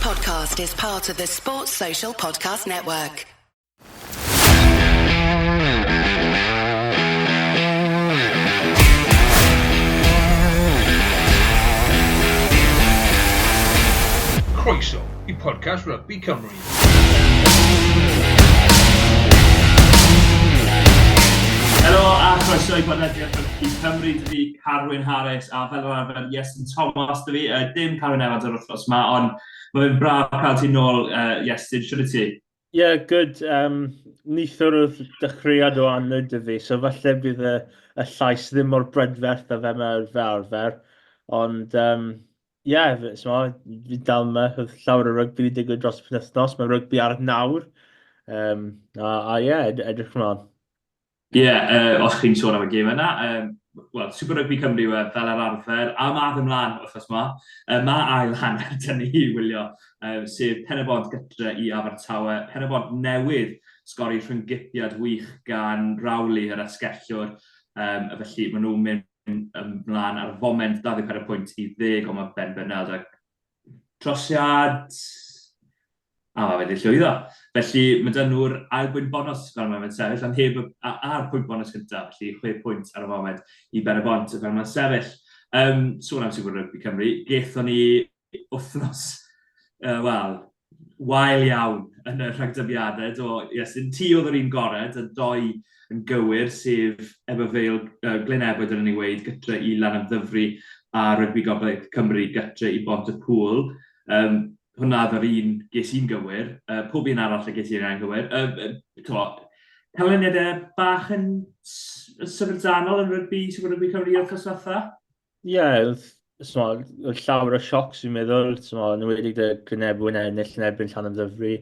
podcast is part of the Sports Social Podcast Network. Croeso i podcast Rugby Cymru. Helo a chroeso i bodlediad Rygbi Cymru, dy fi Carwyn Harris a fel yr arfer Iestyn Thomas dy fi. Uh, dim Carwyn Evans yr wythnos yma, ond mae fe'n braf cael ti nôl, uh, Iestyn, siwr i ti? Ie, yeah, good. Um, neithiwr oedd dechreuad o anwyd dy fi, so falle bydd y, y llais ddim mor brydferth a fe mae fe arfer. Ond, um, ie, yeah, so, fi dal yma, oedd llawer o rygbi wedi digwydd dros y penwythnos, mae rygbi ar nawr. Um, a, a ie, yeah, edrych ymlaen. Ie, yeah, uh, os chi'n sôn am y gêm yna, um, wel, Super Rugby Cymru yw e, fel yr arfer, a mae ddim mlaen wythnos yma. Uh, mae ail hanner dyn ni i wylio, um, sef Pen-y-bont gytre i Abertawe. Pen-y-bont newydd sgori rhynggipiad wych gan Rowley, yr asgellwr, um, felly maen nhw'n mynd ymlaen ar y foment 24 pwynt i 10, ond mae Ben Bernard a trosiad A mae wedi llwyddo. Felly mae dyn nhw'r ail bwynt bonus fel mae'n sefyll, ond heb a'r pwynt bonus cyntaf, felly 6 pwynt ar y foment i Ben y Bont fel mae'n sefyll. Um, sôn am Super Rugby Cymru, gaethon ni wythnos, uh, wel, wael iawn yn y rhagdybiadau. Do, yes, yn ti oedd yr un gorau, y doi yn gywir, sef Eber Vale, uh, Glyn Ebwyd yn ei weid, gytre i Lanymddyfri a Rygbi Gogledd Cymru gytre i Bont y Pŵl. Um, hwnna oedd yr un ges i'n gywir, uh, pob un arall y ges i'n anghywir. Uh, uh, canlyniadau bach yn syfrdanol yn rygbi, Super Rugby Cymru o'r wythnos diwetha? Ie, yeah, oedd llawer o siocs fi'n meddwl, yn enwedig dy Gynebw yn ennill yn erbyn Llanymddyfri.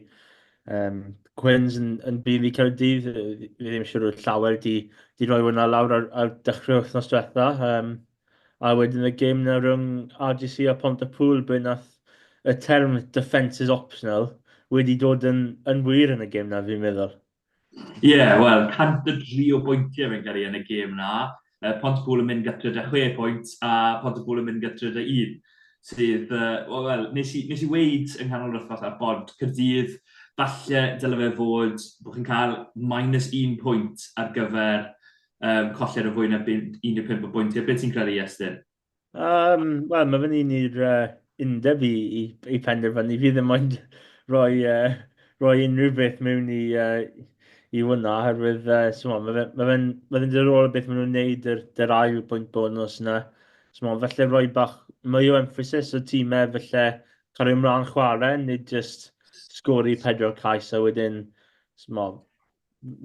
Um, Quins yn, yn bydd i Caerdydd, fi ddim siŵr oedd llawer di, di roi hwnna lawr ar, ar dechrau wythnos diwetha. Um, A wedyn y gêm 'na rhwng RGC a Pontypool, ble nath y term defence is optional wedi dod yn, yn wir yn y gêm 'na, fi'n meddwl. Ie, yeah, wel, 103 o bwyntiau fe'n cael ei yn y gêm 'na. Uh, Pontypool yn mynd gytre da 6 pwynt a Pontypool yn mynd gytre da 1. Sydd, uh, wel, nes i, nes i weid yng nghanol yr wythnos ar bod Caerdydd, falle dyle fe fod bod chi'n cael minus 1 pwynt ar gyfer um, colled o fwy na 15 o bwyntiau. Beth ti'n credu, Iestyn? Um, Wel, mae fe'n un i'r uh, undeb i, i, i penderfynu. Fi ddim ond rhoi, uh, rhoi unrhyw beth mewn i, uh, i hwnna, oherwydd uh, so, mae fe'n ma fe ma fe diddorol beth maen nhw'n neud yr, yr ail bwynt bonus yna. So, ma, falle rhoi bach mwy o emphasis o tîmau, falle cario ymlaen chwarae, nid just sgori pedwar cais a wedyn so, ma,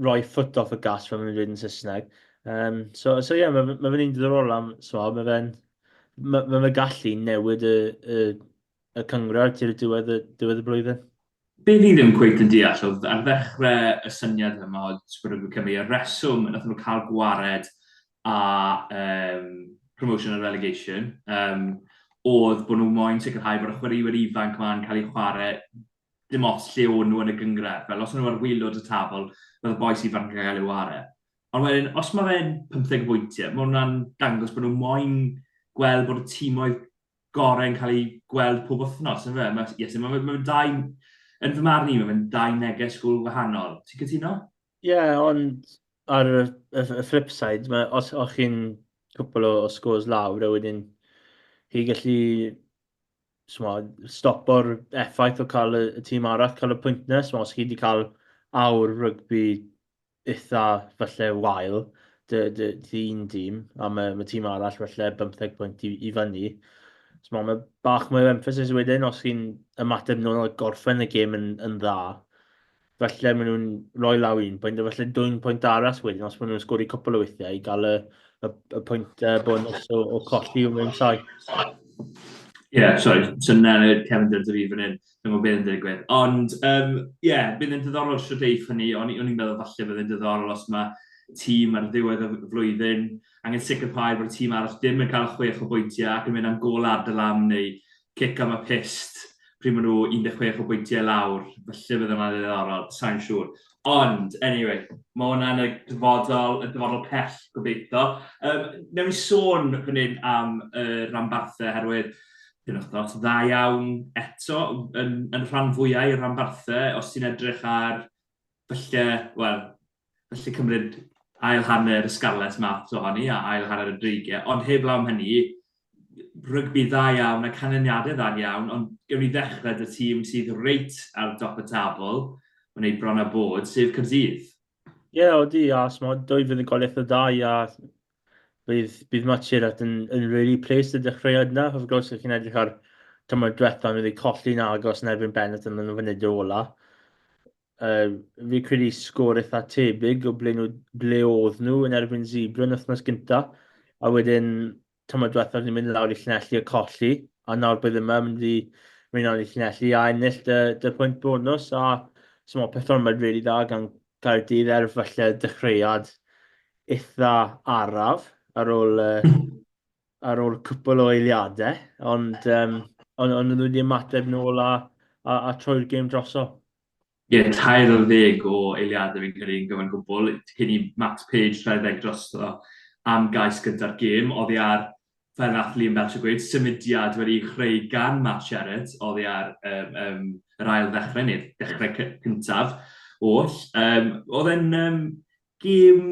roi foot off y gas fel maen nhw'n dweud yn Saesneg. Um, so, so yeah, mae ma fe'n un diddorol am, so, mae fe'n ma, ma fe gallu newid y, y, y cynghrair tu'r diwedd y, diwedd y blwyddyn. Be fi ddim cweit yn deall oedd ar ddechrau y syniad yma o Super Rugby Cymru, y reswm nath nhw cael gwared a um, promotion a relegation, um, oedd bod nhw moyn sicrhau bod y chwaraewyr ifanc ma'n cael eu chwarae dim ots lle o'n nhw yn y gynghrair. Fel os o'n nhw ar waelod y tabl, bydd y bois ifanc yn cael eu ware. Ond wedyn, os mae fe'n 15 o bwyntiau, mae hwnna'n dangos bod nhw moyn gweld bod y tîmoedd gorau yn cael eu gweld pob wythnos, yn fe? Mae, yes, mae, mae, mae dau, yn fy marn i, mae fe'n dau neges gwbl wahanol. Ti'n cytuno? Ie, yeah, ond ar y, y, y flip side, mae, os o'ch chi'n cwpl o, o scores lawr, a wedyn chi gallu s'mod, stopo'r effaith o cael y, y tîm arall cael y pwynt 'na. S'mod, os chi wedi cael awr rygbi eitha falle wael dy, dy, dy un dîm, a mae, mae tîm arall falle 15 pwynt i, i fyny. S'mod, mae bach mwy o emphasis wedyn os chi'n ymateb nôl a gorffen y gêm yn, yn dda. Falle maen nhw'n rhoi lawr un pwynt, a falle dwyn pwynt arall wedyn, os maen nhw'n sgori cwpl o weithiau i gael y, y, y pwynt uh, bonus o, o colli o mewn saith. Ie, yeah, sorry, syniad y cefndir dy fi fan hyn, dwi'n gwybod beth yn digwydd. Ond, ie, um, yeah, bydd yn diddorol sut eiff hynny, o'n i'n meddwl falle bydd yn diddorol os mae tîm ar ddiwedd y flwyddyn angen sicrhau bod y tîm arall ddim yn cael chwech o bwyntiau ac yn mynd am gôl adalam neu cic am y pyst pryd maen nhw 16 o bwyntiau lawr. Falle bydd hwnna'n ddiddorol, sa'n siŵr. Ond, anyway, mae hwnna yn y dyfodol, y dyfodol pell, gobeithio. Um, newn ni sôn fan hyn am y rhanbarthau, herwydd Penwythnos dda iawn eto yn, yn rhan fwyau i'r rhanbarthau, os ti'n edrych ar falle, wel, falle cymryd ail hanner y Scarlets mas ohoni a ail hanner y Dreigiau, ond heb law am hynny, rygbi dda iawn a canlyniadau dda iawn, ond gewn ni ddechrau dy tîm sydd reit ar dop y tabl, yn ei bron a bod, sef Caerdydd. Ie, yeah, odi, a smod, dwy fuddugoliaeth o dda, a bydd, bydd Matt Sherratt yn, yn really pleased y dechreuad yna. Wrth gwrs, chi'n edrych ar tymor diwetha, nhw wedi colli'n agos yn erbyn Bennett yn y funud ola. Uh, fi credu sgôr eitha tebyg o ble, nhw, ble oedd nhw yn erbyn Zebra yn wythnos gynta. A wedyn tymor diwethaf ni'n mynd lawr i Llanelli a colli, a nawr bydd yma mynd i mynd lawr i Llanelli a ennill dy, dy pwynt bonus, a so mae perfformiad really dda gan Caerdydd er falle dechreuad eitha araf ar ôl, uh, ar ôl cwpl o eiliadau, ond, um, ond, ond nhw wedi ymateb nôl a, a, a troi'r gêm droso. Ie, 13 o eiliadau fi'n credu yn gyfan gwbl, cyn i Max Page rhedeg drosto am gais gyda'r gêm, oddi ar, fel nath Liam Belcher gweud, symudiad wedi chreu gan Matt Sherratt oddi ar um, um, yr ail ddechrau, neu'r dechrau cyntaf oll. Um, oedd e'n um, gêm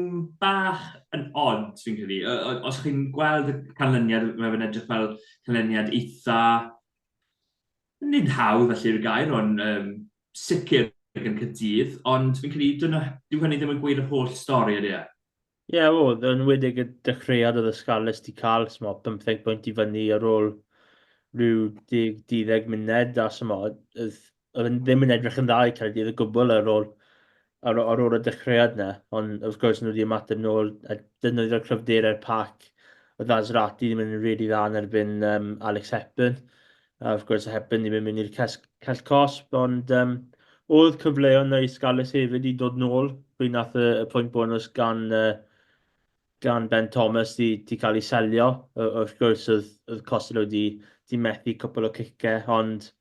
bach yn odd, fi'n credu. Os chi'n gweld y canlyniad, mae fe'n edrych fel canlyniad eitha nid hawdd felly yw'r gair, ond um, sicr gan Caerdydd, ond fi'n credu dyna, dyw hynny ddim yn gweud yr holl stori ydy e? Ie, yeah, oedd, yn wedig y dechreuad oedd y Scarlets di cael, smo, 15 pwynt i fyny ar ôl rhyw 10-12 munud, a smo, oedd, oedd ddim yn edrych yn dda i Caerdydd o gwbl ar ôl, ar, ar ôl y dechreuad 'na, ond wrth gwrs nhw wedi ymateb nôl a defnyddio'r cryfderau'r pac. Oedd Azrati ddim yn rili dda yn erbyn um, Alex Hepburn. A wrth gwrs Hepburn ddim yn mynd i'r cell cosb, ond um, oedd cyfleoedd na i Scarlets hefyd i dod nôl. Pryd nath y, y pwynt bonus gan, uh, gan Ben Thomas di, di cael ei selio. Wrth gwrs oedd, oedd Costello di, di methu cwpl o cicau, ond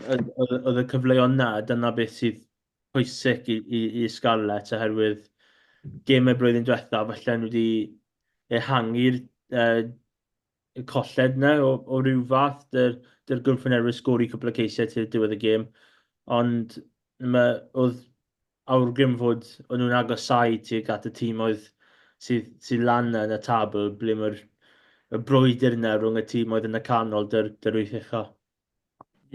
oedd, oedd y cyfleoedd na, dyna beth sydd pwysig i, i, i Scarlets oherwydd gemau blwyddyn diwetha, falle nhw wedi ehangu'r uh, y colled yna o, o ryw fath. Dy'r, dy'r gwrthwynebydd sgori cwpl o ceisiau tu'r diwedd y gêm. Ond mae, oedd awrgrym fod o'n nhw'n agosau tuag at y tîm oedd sydd, sydd lan yn y tabl ble mae'r y brwydr yna rhwng y tîm oedd yn y canol dy'r, dy'r wyth ucha.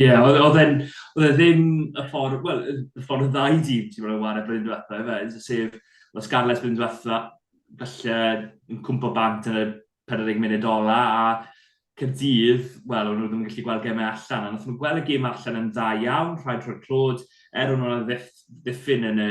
Ie, yeah, oedd e'n, oedd e ddim y ffordd, wel, y ffordd y ddau dîm ti'n bod yn wario blwyddyn diwetha, efe, sef, oedd Scarlets blwyddyn diwetha, falle yn cwmpo bant yn y 40 munud ola, a Caerdydd, wel, o'n nhw ddim yn gallu gweld gemau allan, a nath nhw gweld y gêm allan yn dda iawn, rhaid rhoi'r clod, er o'n nhw'n ddiffyn yn y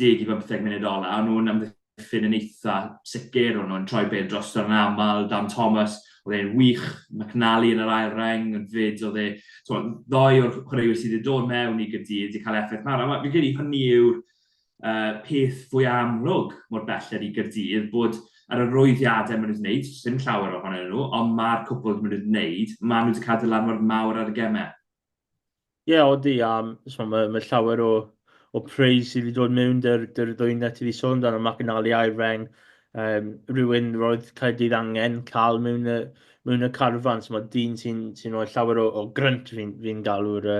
10 i 15 munud ola, o'n nhw'n amddiffyn amddiffyn yn eitha sicr, o'n nhw'n troi bêl drosto yn aml, Dan Thomas, oedd e'n wych, McNally yn yr ail reng yn fyd, oedd e, so, ddoi o'r chwaraewyr sydd wedi dod mewn i Gaerdydd wedi cael effaith mawr, a fi'n credu hynny yw'r uh, peth fwy amlwg mor belled i Gaerdydd, bod ar y rwyddiadau maen nhw wedi gwneud, dim llawer ohonyn nhw, ond mae'r cwpl maen nhw wedi gwneud, maen nhw wedi cael dylanwad mawr ar y gemau. Ie, odi, a so, mae, mae llawer o, o praise sydd wedi dod mewn dy'r, dy'r ddwy na ti wedi sôn amdano, McAnally a'i reng, um, rhywun roedd Caerdydd angen cael mewn y, mewn y carfan, so mae dyn sy'n sy rhoi llawer o, o grynt fi'n fi galw'r uh,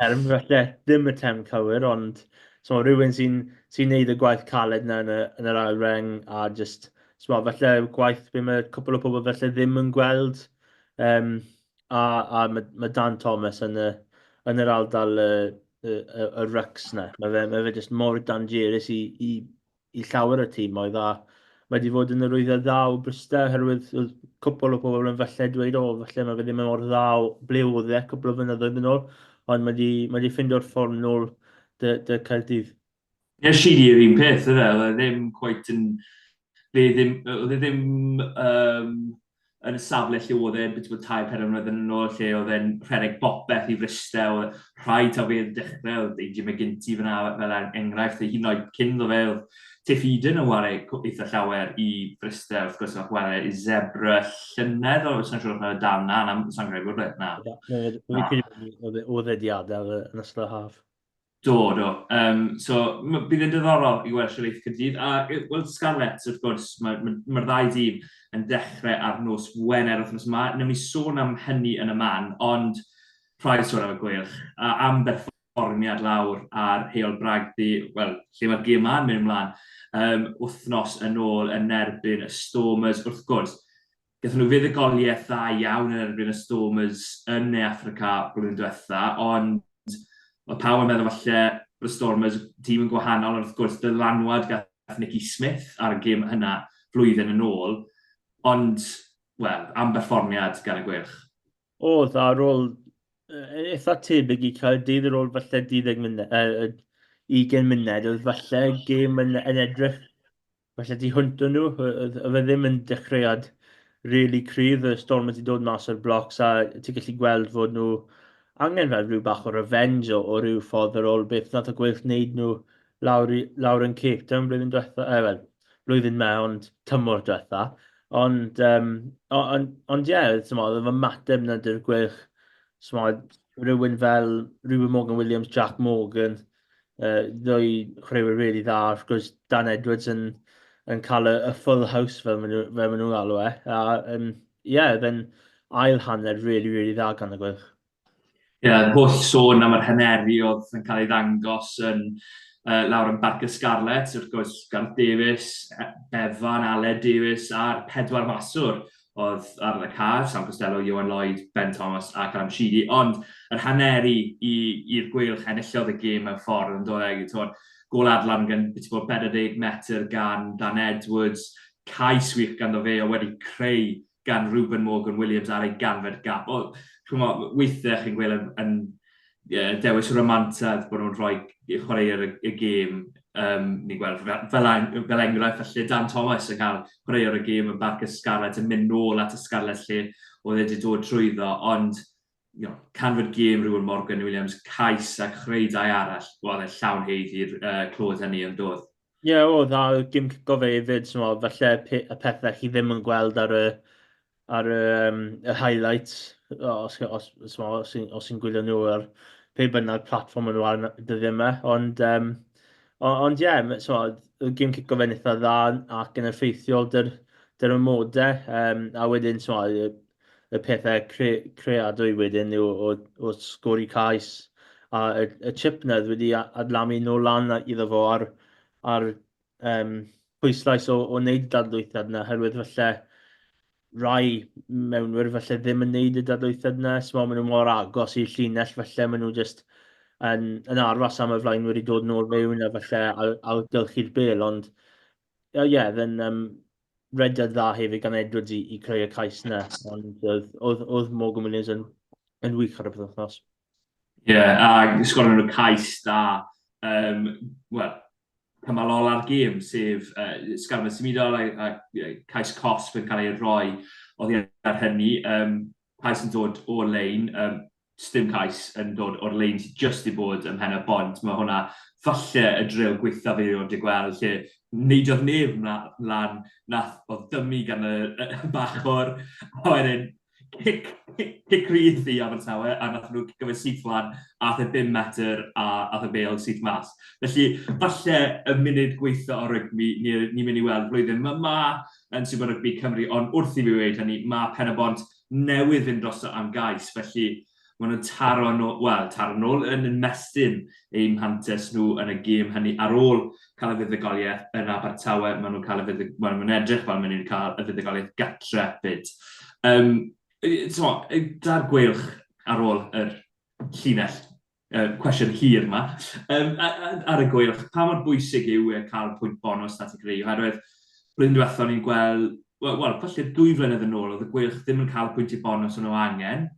term, felly ddim y term cywir, ond so mae rhywun sy'n sy neud y gwaith caled na yn, y, yn yr ail reng, a just, so mae falle gwaith be mae cwpl o pobl falle ddim yn gweld, um, A, a mae, mae Dan Thomas yn y, yn yr ardal y, y, y, y rucks na. Mae fe, mae fe jyst mor dangerous i, i, i llawer o tîmoedd a mae wedi fod yn yr arwyddiad dda o Bryste oherwydd oedd cwpl o bobl yn falle dweud o falle mae fe ddim yn mor dda o ble oedd e cwpl o flynyddoedd yn ôl ond mae wedi, mae wedi ffeindio'r ffordd nôl dy, dy Caerdydd. Ie, Sheedy yr un peth, yfe? Oedd e ddim quite yn... Fe ddim, oedd e ddim um, yn y safle lle oedd e, beth bod tair pedair mlynedd yn ôl, lle oedd e'n rhedeg bopeth i Fryste, oedd rhaid taw fe dechrau, oedd AJ McGinty fyna fel er enghraifft, hyd yn oed cyn ddo fe, oedd Tiff Eden yn ware eitha llawer i Fryste, wrth gwrs, oedd chwarae i Zebra llynedd, oedd sa'n siŵr os mae dal na, na, sa'n credu bod e, na. Oedd e di adael yn ystod y haf. Do, do. So, bydd yn diddorol i weld Siarlaeth Caerdydd. A, wel, Scarlets, wrth gwrs, mae'r ma, ma, ma ddau dîm yn dechrau ar nos Wener wythnos yma. Newn ni sôn am hynny yn y man, ond rhaid sôn am y Gweilch. A am berfformiad lawr ar Heol Bragdy, wel, lle mae'r gêm ma'n mynd ymlaen, wythnos yn ôl yn erbyn y Stormers, wrth gwrs. Gathon nhw fuddugoliaeth dda iawn yn erbyn y Stormers yn Ne Affrica blwyddyn diwetha, ond oedd pawb yn meddwl falle bod y Stormers tîm yn gwahanol, ond wrth gwrs dylanwad gath Nicky Smith ar y gêm hynna flwyddyn yn ôl, ond, wel, am berfformiad gan y Gweilch. Oedd, ar ôl eitha tebyg i Caerdydd ar ôl falle 20 munud, 20 munud, oedd falle gêm yn, yn edrych Falle tu hwnt o nhw, oedd e ddim yn dechreuad really cryf, y Stormers wedi dod mas o'r blocs a ti'n gallu gweld fod nhw angen fel rhyw bach o revenge o, o ryw ffordd ar ôl beth nath y Gweilch wneud nhw lawr, i, lawr yn Cape Town blwyddyn diwetha, eh, wel, blwyddyn me, ond tymor diwetha. Ond, um, ond, ond ie, yeah, oedd y ymateb na dy'r Gweilch, rhywun fel Reuben Morgan Williams, Jack Morgan, ddwy chwaraewyr really dda. Wrth gwrs, Dan Edwards yn, yn cael y, y full house fel maen nhw'n nhw, nhw galw e. A um, yeah, then ail hanner really, really dda gan y Gweilch. Ie, yeah, holl sôn am yr haneri oedd yn cael ei ddangos yn lawr yn Barc y Scarlets, wrth gwrs Gareth Davies, e, Bevan, Aled Davies a'r pedwar maswr oedd ar y car, Sam Costello, Ioan Lloyd, Ben Thomas a Callum Sheedy, ond yr haneri i'r Gweilch enillodd y gêm mewn ffordd yn dod ag, twod, gol adlan gan beth bod 40 metr gan Dan Edwards, cais wych ganddo fe o wedi creu gan Reuben Morgan Williams ar ei ganfed gap. O, chymod, weithiau chi'n gweld yn, yn yeah, dewis rhamantaidd bod nhw'n rhoi chwaraewyr y, y gêm. Um, ni'n gweld fel, fel, fel enghraifft, felly Dan Thomas yn cael chwaraewr y gêm yn barc y Scarlets yn mynd nôl at y Scarlets lle oedd e wedi dod trwyddo, ond you know, canfod gêm rhywun Morgan Williams, cais a chreu dau arall, wel, e'n llawn haeddu'r clod hynny yn dod. Ie, yeah, oedd, a gym cico fe hefyd, so, falle y pethau chi ddim yn gweld ar y ar y, um, y highlights, os, os, os, os, os ti'n gwylio nhw ar pe bynnag platfform maen nhw ar dyddiau yma. Ond, um, ond ie, yeah, so, y gym cico fe'n eitha dda ac yn effeithiol dy'r, dy'r ymodau. Um, a wedyn, so, y, y pethau cre, creadwy wedyn yw o, o sgori cais a y, y chip na wedi adlamu nôl lan iddo fo ar, ar um, pwyslais o, o wneud y dadlwythiad yna, herwydd falle rai mewnwyr falle ddim yn wneud y dadlwythiad yna, so maen nhw mor agos i'r llinell, falle maen nhw just yn, yn aros am y flaenwyr i dod nôl mewn a falle ailgylchu'r bel, ond ie, yeah, then um, rediad dda hefyd gan Edwards i, i creu y cais yna, ond oedd, oedd, oedd Morgan Williams yn, yn wych ar y penwythnos. Ie, yeah, a sgorio nhw cais da, um, wel, cymal ola'r gêm, sef sgarmes symudol a, a, a cais cosb yn cael ei roi oddi ar hynny. Um, cais yn dod o'r lein, um, dim cais yn dod o'r lein sydd just i bod ym mhen y bont. Mae hwnna falle y drill gweitha fi wedi gweld lle neidiodd neb mlaen, nath oedd dymu gan y, y bachwr, a wedyn cic, cic, cic rydd i Abertawe, a nath nhw cicio fe syth lan, a ath e 5 metr, a ath y bêl syth mas. Felly, falle y munud gweitha o rygbi ni'n ni mynd i weld flwyddyn yma ma yn Super Rugby Cymru, ond wrth i fi weud hynny, mae Pen-y-bont newydd fynd drosto am gais, felly maen nhw'n taro nôl, wel, taro nôl yn ymestyn eu mantes nhw yn y gêm hynny ar ôl cael y fuddugoliaeth yn Abertawe. Maen nhw'n cael y fuddug... Wel, maen edrych fel maen nhw'n cael y fuddugoliaeth gatre fyd. Um, so, da'r Gweilch ar ôl yr llinell cwestiwn hir yma, um, ar y Gweilch, pa mor bwysig yw e cael pwynt bonus na ti'n creu? Oherwydd, blwyddyn diwethaf ni'n gweld, wel, well, falle dwy flynedd yn ôl, oedd y Gweilch ddim yn cael pwyntiau bonus o'n nhw angen,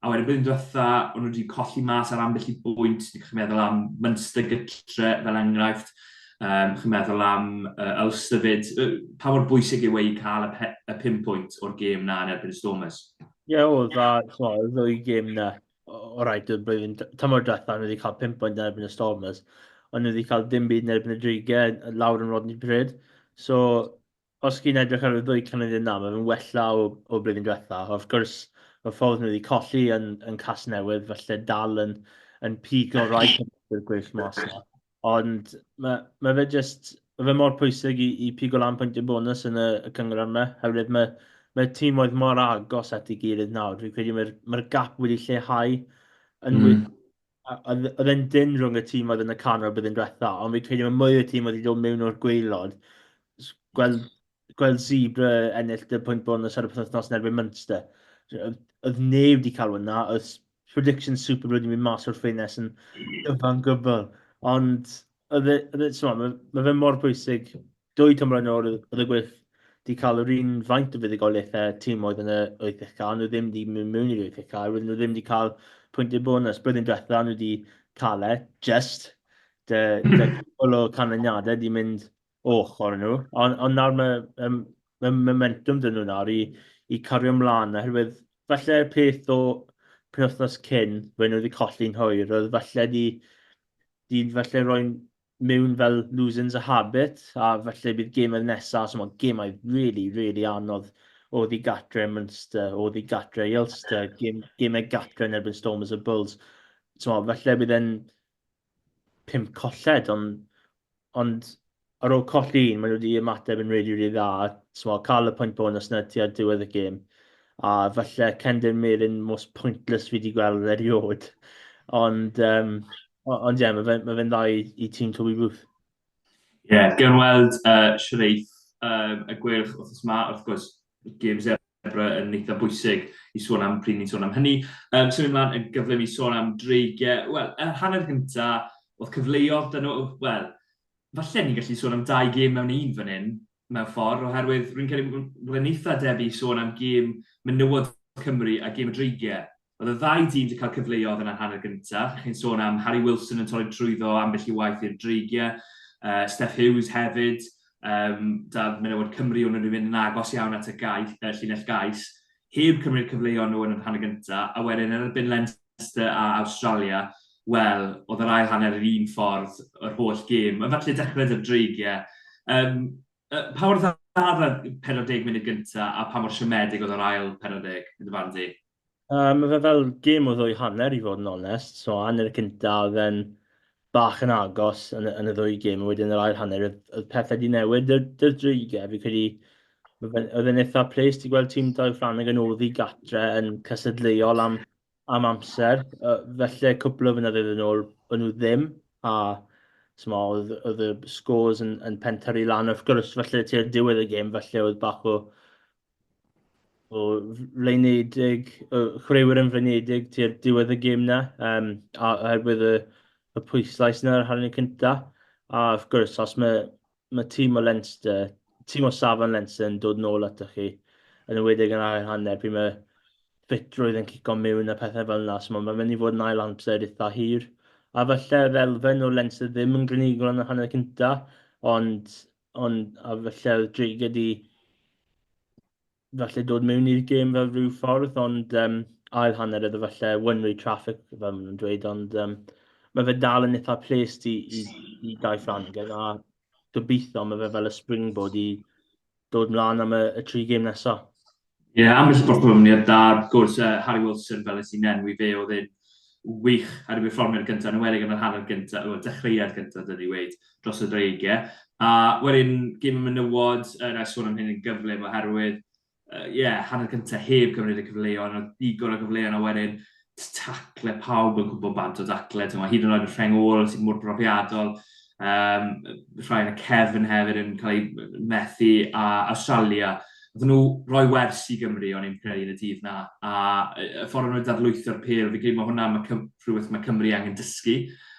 a wedyn blwyddyn diwetha, o'n nhw wedi colli mas ar ambell i bwynt, chi'n meddwl am Munster gytre fel enghraifft, um, chi'n meddwl am Ulster fyd, pa mor bwysig yw e i cael y, pe, y 5 pwynt o'r gêm na yn erbyn y Stormers? Ie, yeah, oedd, a y ddwy gêm na, o rhaid, y blwyddyn, tymor diwetha, nhw wedi cael 5 pwynt yn erbyn y Stormers, ond nhw wedi cael dim byd yn erbyn y Dreigiau lawr yn Rodney Parade. So, os chi'n edrych ar y ddwy canlyniad yna, mae fe'n wella o, o blwyddyn diwetha. Of course, y ffordd nhw wedi colli yn, yn Casnewydd, falle dal yn, yn pigo rai cefnogwyr Gweilch mas 'na. Ond mae, mae fe just, mae fe mor pwysig i, i pigo lan pwyntiau bonus yn y, y cyngor yma, herwydd mae, mae tîmoedd mor agos at ei gilydd nawr. Fi'n credu mae'r mae gap wedi lleihau yn mm. Oedd e'n dyn rhwng y tîmoedd yn y canol byddai'n diwetha, ond fi'n credu mae mwy o tîmoedd wedi dod mewn o'r gwaelod. Gweld, gweld Zebre ennill dy pwynt bonus ar y penwythnos yn erbyn Munster. Oedd neb wedi cael hwnna, oedd prediction Super Bowl wedi mynd mas o'r ffenest yn gyfan gwbl. Ond oedd e, oedd e, mae, mae fe mor bwysig. Dwy tymor yn ôl, oedd y Gweilch wedi cael yr un faint o fuddugoliaethau tîm oedd yn y 8 ucha, nhw ddim wedi mynd mewn i'r 8 ucha, roedden nhw ddim wedi cael pwyntiau bonus. Blwyddyn diwetha, nhw wedi cael e, just, dy, dy cwpl o canlyniadau wedi mynd o ochr nhw. Ond on nawr mae, um, mae momentum dyn nhw nawr i, i cario ymlaen, oherwydd falle'r peth o penwythnos cyn, fe nhw wedi colli'n hwyr, oedd falle di, di falle rhoi'n mewn fel losing's a habit, a falle bydd gemau nesaf, so mae gemau really, really anodd o ddi gatre Munster, o ddi gatre Ulster, gem, gemau gatre yn erbyn Stormers a Bulls. So, falle bydd e'n pump colled, ond, ond ar ôl colli un, maen nhw wedi ymateb yn really, really dda. So, cael y pwynt bonus na tua diwedd y gêm. A falle Cendyn Melyn most pointless fi wedi gweld erioed. Ond, um, ond ie, yeah, mae fe'n ma fe dda i, i tîm Toby Booth. Ie, yeah, gan weld Sireith um, y Gweilch wrth yma, wrth gwrs, gêm Zebra yn eitha bwysig i sôn am pryd ni'n sôn am hynny. Um, symud ymlaen yn gyflym i sôn am dreigiau. Wel, yr hanner gyntaf, oedd cyfleoedd dyn nhw, wel, falle ni'n gallu sôn am dau gêm mewn un fan hyn, mewn ffordd, oherwydd rwy'n credu bod e'n eitha debyg i sôn am gêm menywod Cymru a gêm y Dreigiau. Oedd y ddau dîm wedi cael cyfleoedd yn yr hanner gyntaf. Chi'n sôn am Harry Wilson yn torri trwyddo ambell i waith i'r Dreigiau, Steff Hughes hefyd, um, da menywod Cymru o'n nhw'n mynd yn agos iawn at y gais, llinell gais, heb cymryd cyfleoedd nhw yn yr hanner gyntaf, a wedyn yn erbyn Leinster a Awstralia, wel, oedd yr ail hanner yr un ffordd yr holl gêm. Yn falle dechrau dy'r Dreigiau. Um, pa mor dda oedd y 40 munud gyntaf a pa mor siomedig oedd yr ail 40 yn dy farn di? Mae fe fel gêm o ddwy hanner i fod yn onest. So hanner y cynta oedd e'n bach yn agos yn, yn y ddwy gêm, a wedyn yr ail hanner oedd, oedd pethau wedi newid. Dy'r, dy'r dreigiau, fi credu, oedd e'n eitha ples ti gweld tîm Dai Ffrangeg yn oddi gatre yn cystadleuol am, am amser. Felly cwpl o flynyddoedd yn ôl, o'n nhw ddim, a sma, oedd, oedd y scores yn, yn pentyrru lan. Wrth gwrs, felly tua'r diwedd y gêm, felly oedd bach o o flaenedig, o chwaraewyr yn flaenedig tua'r diwedd y gêm 'na, um, a oherwydd y, y pwyslais yna ar hanner cynta. A wrth gwrs, os mae, mae tîm o Leinster, tîm o safon Leinster yn dod nôl atoch chi, yn enwedig yn ail hanner, pryd mae ffitrwydd yn cico mewn a pethau fel yna, so mae'n mynd i fod yn ail amser eitha hir. A falle yr elfen o Leinster ddim yn glinigol yn y hanner cynta, ond, ond a falle oedd Dreigiau di falle dod mewn i'r gêm fel rhyw ffordd, ond um, ail hanner iddo falle one-way traffic, fel maen nhw'n dweud, ond um, mae fe dal yn eitha ples i, i, i Dai Flanagan, a gobeithio mae fe fel y springboard i dod mlaen am y, y tri gêm nesaf. Ie, yeah, ambell i berfformiad da, wrth gwrs, uh, Harry Wilson, fel nes i'n enwi fe, oedd e'n wych ar ei berfformiad gyntaf, yn enwedig yn yr hanner gyntaf, wel, dechreuad gyntaf, dyn ni weid, dros y dreigiau. A wedyn, gêm y menywod, uh, na i sôn am hyn yn gyflym, oherwydd, ie, uh, yeah, hanner gyntaf heb gymryd y cyfleon, oedd digon o gyfleon, a wedyn tacle, pawb yn gwybod bant o dacle, ti'n hyd yn oed y rheng ôl sy'n mor brofiadol, um, rhai yn y cefn hefyd yn cael ei methu, a Australia, Oedden nhw roi wers i Gymru, o'n i'n credu yn y dydd na, a y ffordd o'n nhw'n darlwytho'r pêl, fi'n credu mae hwnna mae rhywbeth mae Cymru angen dysgu,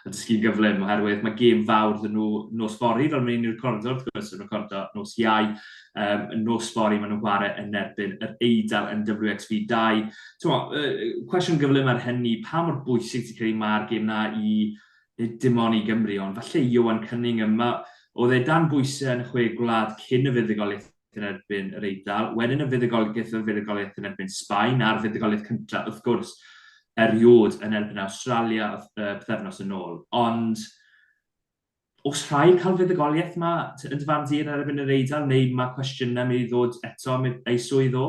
a dysgu'n gyflym, oherwydd mae gêm fawr dyn nhw nos fory, fel mae'n ni'n recordo, wrth gwrs, yn recordo nos Iau, um, nos fory maen nhw'n chwarae yn erbyn yr Eidal yn WXV 2. T'mo, uh, cwestiwn gyflym ar hynny, pa mor bwysig ti'n credu mae'r gêm na i nid dim ond i Gymru, ond falle i Ioan Cunningham. Ma, oedd e dan bwysau yn y chwe gwlad cyn y fuddugoliaeth yn erbyn yr Eidal, wedyn y fuddugoliaeth y fuddugoliaeth yn erbyn Sbaen, a'r fuddugoliaeth cyntaf, wrth gwrs, eriod yn erbyn Awstralia uh, pythefnos yn ôl. Ond, os rhaid cael fuddugoliaeth ma yn dy farn di yn erbyn yr Eidal, neu mae cwestiynau mynd i ddod eto am ei swydd o?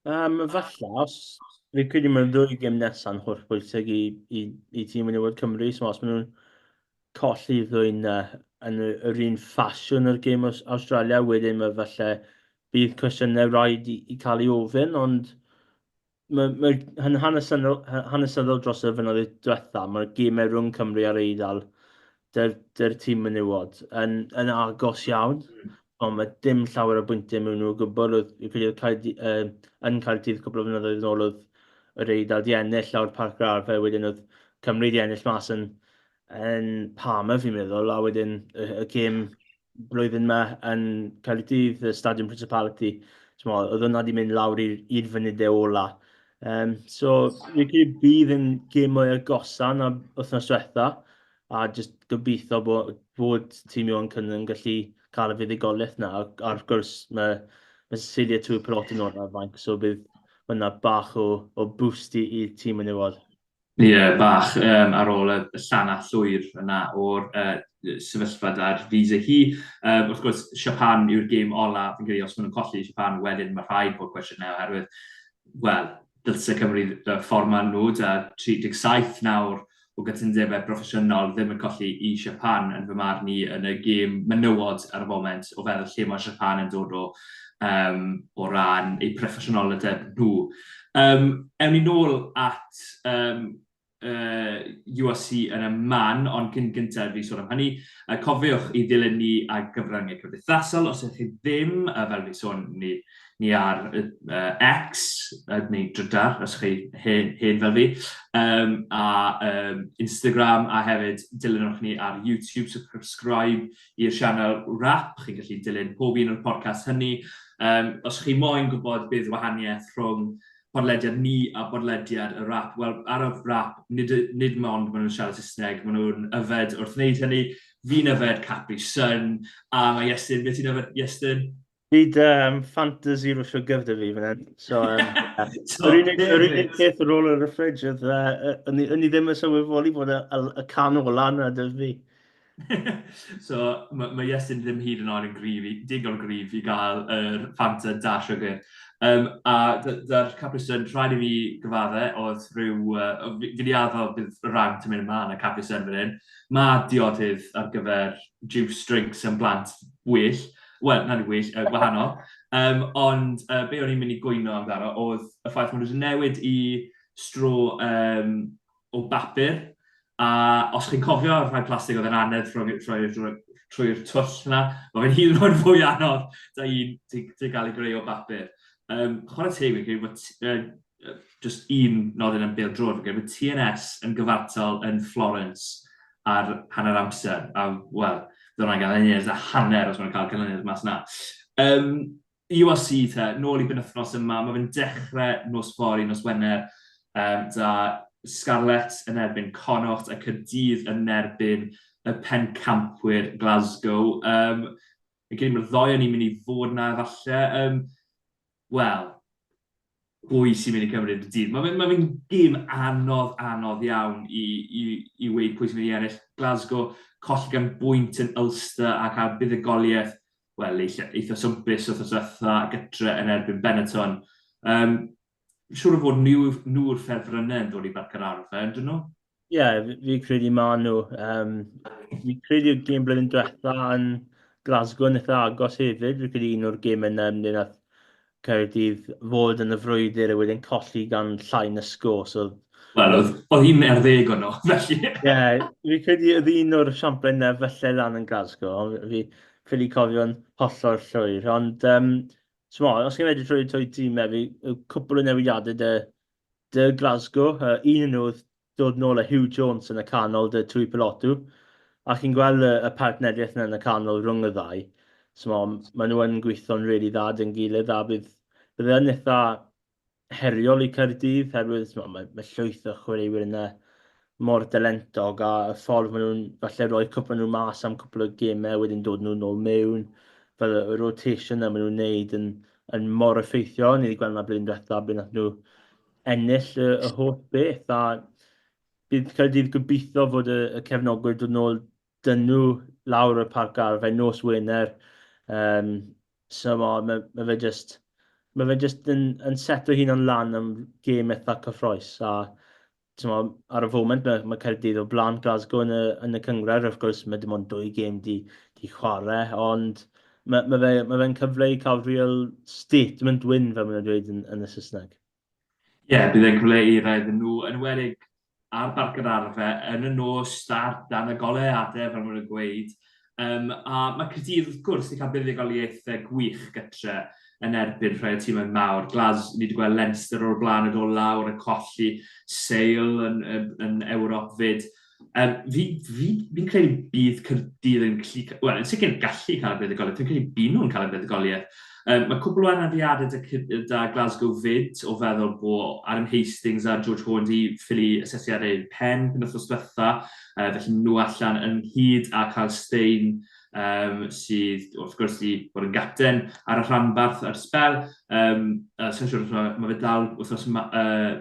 Um, falle, os fi'n credu mae'r ddwy gêm nesaf yn holl bwysig i, i, i tîm menywod Cymru, so os maen nhw'n colli ddwy na yn yr un ffasiwn o'r gêm Australia, wedyn mae falle bydd cwestiynau rhaid i, i cael ei ofyn, ond mae, mae yn hanesyddol, hanesyddol dros y flynyddoedd diwetha, mae'r gemau rhwng Cymru a'r Eidal dy'r, dy'r tîm menywod yn, yn agos iawn. Ond mae dim llawer o bwyntiau mewn nhw o gwbl. Oedd, fi'n credu oedd Caerdy, uh, yn Caerdydd cwpl o flynyddoedd yn ôl oedd yr Eidal di ennill lawr Parc yr Arfer, wedyn oedd Cymru di ennill mas yn, yn Parma fi'n meddwl, a wedyn y, y gêm blwyddyn yma yn Caerdydd, y Stadiwm Principality, oedd hwnna wedi mynd lawr i'r funudau ola. Um, so, fi'n credu bydd yn gêm mwy agosa na wythnos diwetha, a jyst gobeithio bod, bod tîm Ioan Cynnon yn gallu cael y fuddugoliaeth na. A, a wrth gwrs, mae, mae Cecilia Tuipulotu yn ôl ar fainc, so bydd hwnna bach o, o boost i'r tîm menywod. Ie, yeah, bach um, ar ôl y llana llwyr yna o'r uh, sefyllfa da'r visa hi. Um, wrth gwrs, Japan yw'r gêm ola, fi'n credu os maen nhw'n colli Japan, wedyn mae rhaid bod cwestiynau oherwydd, wel, dylse Cymru y ffordd maen nhw, da 37 nawr o gytundebau proffesiynol ddim yn colli i Japan yn fy marn i yn y gêm menywod ar y foment o feddwl lle mae Japan yn dod o um, o ran eu proffesiynoldeb nhw. Um, ewn ni nôl at um, uh, URC yn y man, ond cyn gyntaf fi sôn am hynny, uh, cofiwch i ddilyn ni ar gyfryngau cymdeithasol, os ydych chi ddim, uh, fel fi sôn, ni, ni ar uh, X, uh, neu Drydar, os chi hen, hen fel fi, um, a um, Instagram, a hefyd dilynwch ni ar YouTube, subscribe i'r sianel Wrap, chi'n gallu dilyn pob un o'r podcast hynny. Um, os chi moyn gwybod beth wahaniaeth rhwng podlediad ni a podlediad y rap, wel, ar y rap, nid, nid mond maen nhw'n siarad Saesneg, maen nhw'n yfed wrth wneud hynny. Fi'n yfed Capri Sun, a mae Iestyn, beth ti'n yfed, Iestyn? Fi dy um, Fanta Zero Sugar dy fi fan hyn. So, um, yeah. so, yr unig, yr unig peth ar ôl yn y fridge oedd, uh, o'n i ddim yn sylweddoli bod y, y, y can ola yna dy fi. so, mae ma Iestyn ddim hyd yn oed yn gryf, i, digon gryf i gael yr Fanta da sugar. Um, a da'r Capri Sun, rhaid i fi gyfadde, oedd rhyw... Uh, fi wedi addo bydd rant yn mynd yma yn y Capri Sun fan hyn. Mae diodydd ar gyfer juice drinks yn blant well. Wel, na ni well, uh, gwahanol. Um, ond uh, be o'n i'n mynd i gwyno amdano oedd y ffaith maen nhw wedi newid i stro um, o bapur. A os chi'n cofio rhai plastig oedd yn anedd trwy'r trwy, trwy, trwy twll yna, mae fe'n hyd yn oed fwy anodd da un ti gael ei greu o bapur. Um, chwarae teg, fi'n credu bod uh, just un nodyn am bêl droed, fi'n credu bod TNS yn gyfartal yn Florence ar hanner amser. A, wel, bydd hwnna'n ganlyniad a hanner os mae'n cael canlyniad mas na. Um, URC te, nôl i benwythnos yma, mae fe'n dechrau nos fory, nos Wener, um, da Scarlets yn erbyn Connacht a Caerdydd yn erbyn y pencampwyr Glasgow. Um, fi'n credu mae'r ddoi o'n i'n mynd i fod na falle. Um, Wel, pwy sy'n mynd i cymryd y dydd? Mae fe'n ma fe gêm anodd, anodd iawn i, i, i weud pwy sy'n mynd i ennill. Glasgow, colli gan bwynt yn Ulster a cael buddugoliaeth, wel, eitha, eitha swmpus wrth diwetha gytre yn erbyn Benetton. Um, siŵr o fod nhw, nhw'r ffefrynnau yn dod i Barc yr Arfer, yn dyn nhw? Ie, yeah, fi credu ma nhw. Um, fi credu y gêm blwyddyn diwetha yn Glasgow yn eitha agos hefyd. Fi credu un o'r gêm yna ym nath Caerdydd fod yn y frwydr a wedyn colli gan llai na sgôr. So... Wel, oedd, oedd hi'n er ddeg o'n nhw, felly. Ie, yeah, fi credu oedd un o'r siamplau yna felly lan yn Glasgow, ond fi ffili cofio'n hollol llwyr. Ond, um, so, os chi'n edrych trwy, trwy tîmau fi, cwpl o newidiadau dy dy Glasgow, uh, un yn nhw oedd dod nôl â Hugh Jones yn y canol dy Tui Pilotu, a chi'n gweld y, y partneriaeth yna yn y canol rhwng y ddau. So ma, ma nhw yn gweithio'n really dda dy'n gilydd, a bydd, bydd yn eitha heriol i Caerdydd, herwydd so, mae, mae llwyth o chwaraewyr yna mor dalentog, a y ffordd maen nhw'n falle rhoi cwpl nhw mas am cwpl o gemau, wedyn dod nhw nôl mewn, fel y rotation yna maen nhw'n neud yn, yn mor effeithiol. Ni wedi gweld yna blwyddyn diwetha, blwyddyn nath nhw ennill y, y holl beth, a bydd Caerdydd gobeithio fod y, y cefnogwyr dod nôl dyn nhw lawr y parc arfer nos Wener. Um, so mae, mae, mae fe just... mae fe jyst yn, yn seto hunan lan am gêm eitha cyffroes a mo, ar y foment mae, mae Caerdydd o blaen Glasgow yn y, yn y cynghrair, wrth gwrs mae dim ond dwy gêm di, di chwarae, ond mae, mae fe'n mae fe cyfle i cael real statement win fel maen nhw'n dweud yn, yn y Saesneg. Ie, yeah, bydd e'n cyfle i rai iddyn nhw, yn enwedig ar Barc yr Arfe, yn y nos, dar, dan y goleuadau, fel maen nhw'n gweud. Um, a mae Caerdydd, wrth gwrs, wedi cael buddugoliaethau gwych gytre yn erbyn rhai o'r tîmau mawr. Glas, ni wedi gweld Leinster o'r blaen yn dod lawr yn colli Sale yn, yn, yn Ewrop fyd. Um, fi, fi, fi'n credu bydd Caerdydd yn gallu, wel, yn sicr gallu cael y buddugoliaeth, fi'n credu bydd nhw'n cael y buddugoliaeth. Um, mae cwpl o anafiadau da, da Glasgow fyd, o feddwl bod Adam Hastings a George Horne di ffili asesiadau pen penwythnos diwetha, felly nhw allan ynghyd â Kyle Steyn, um, sydd wrth gwrs di bod yn gapten ar y rhanbarth ar sbel. Um, Sa'n siŵr os mae, ma fe dal wythnos ma,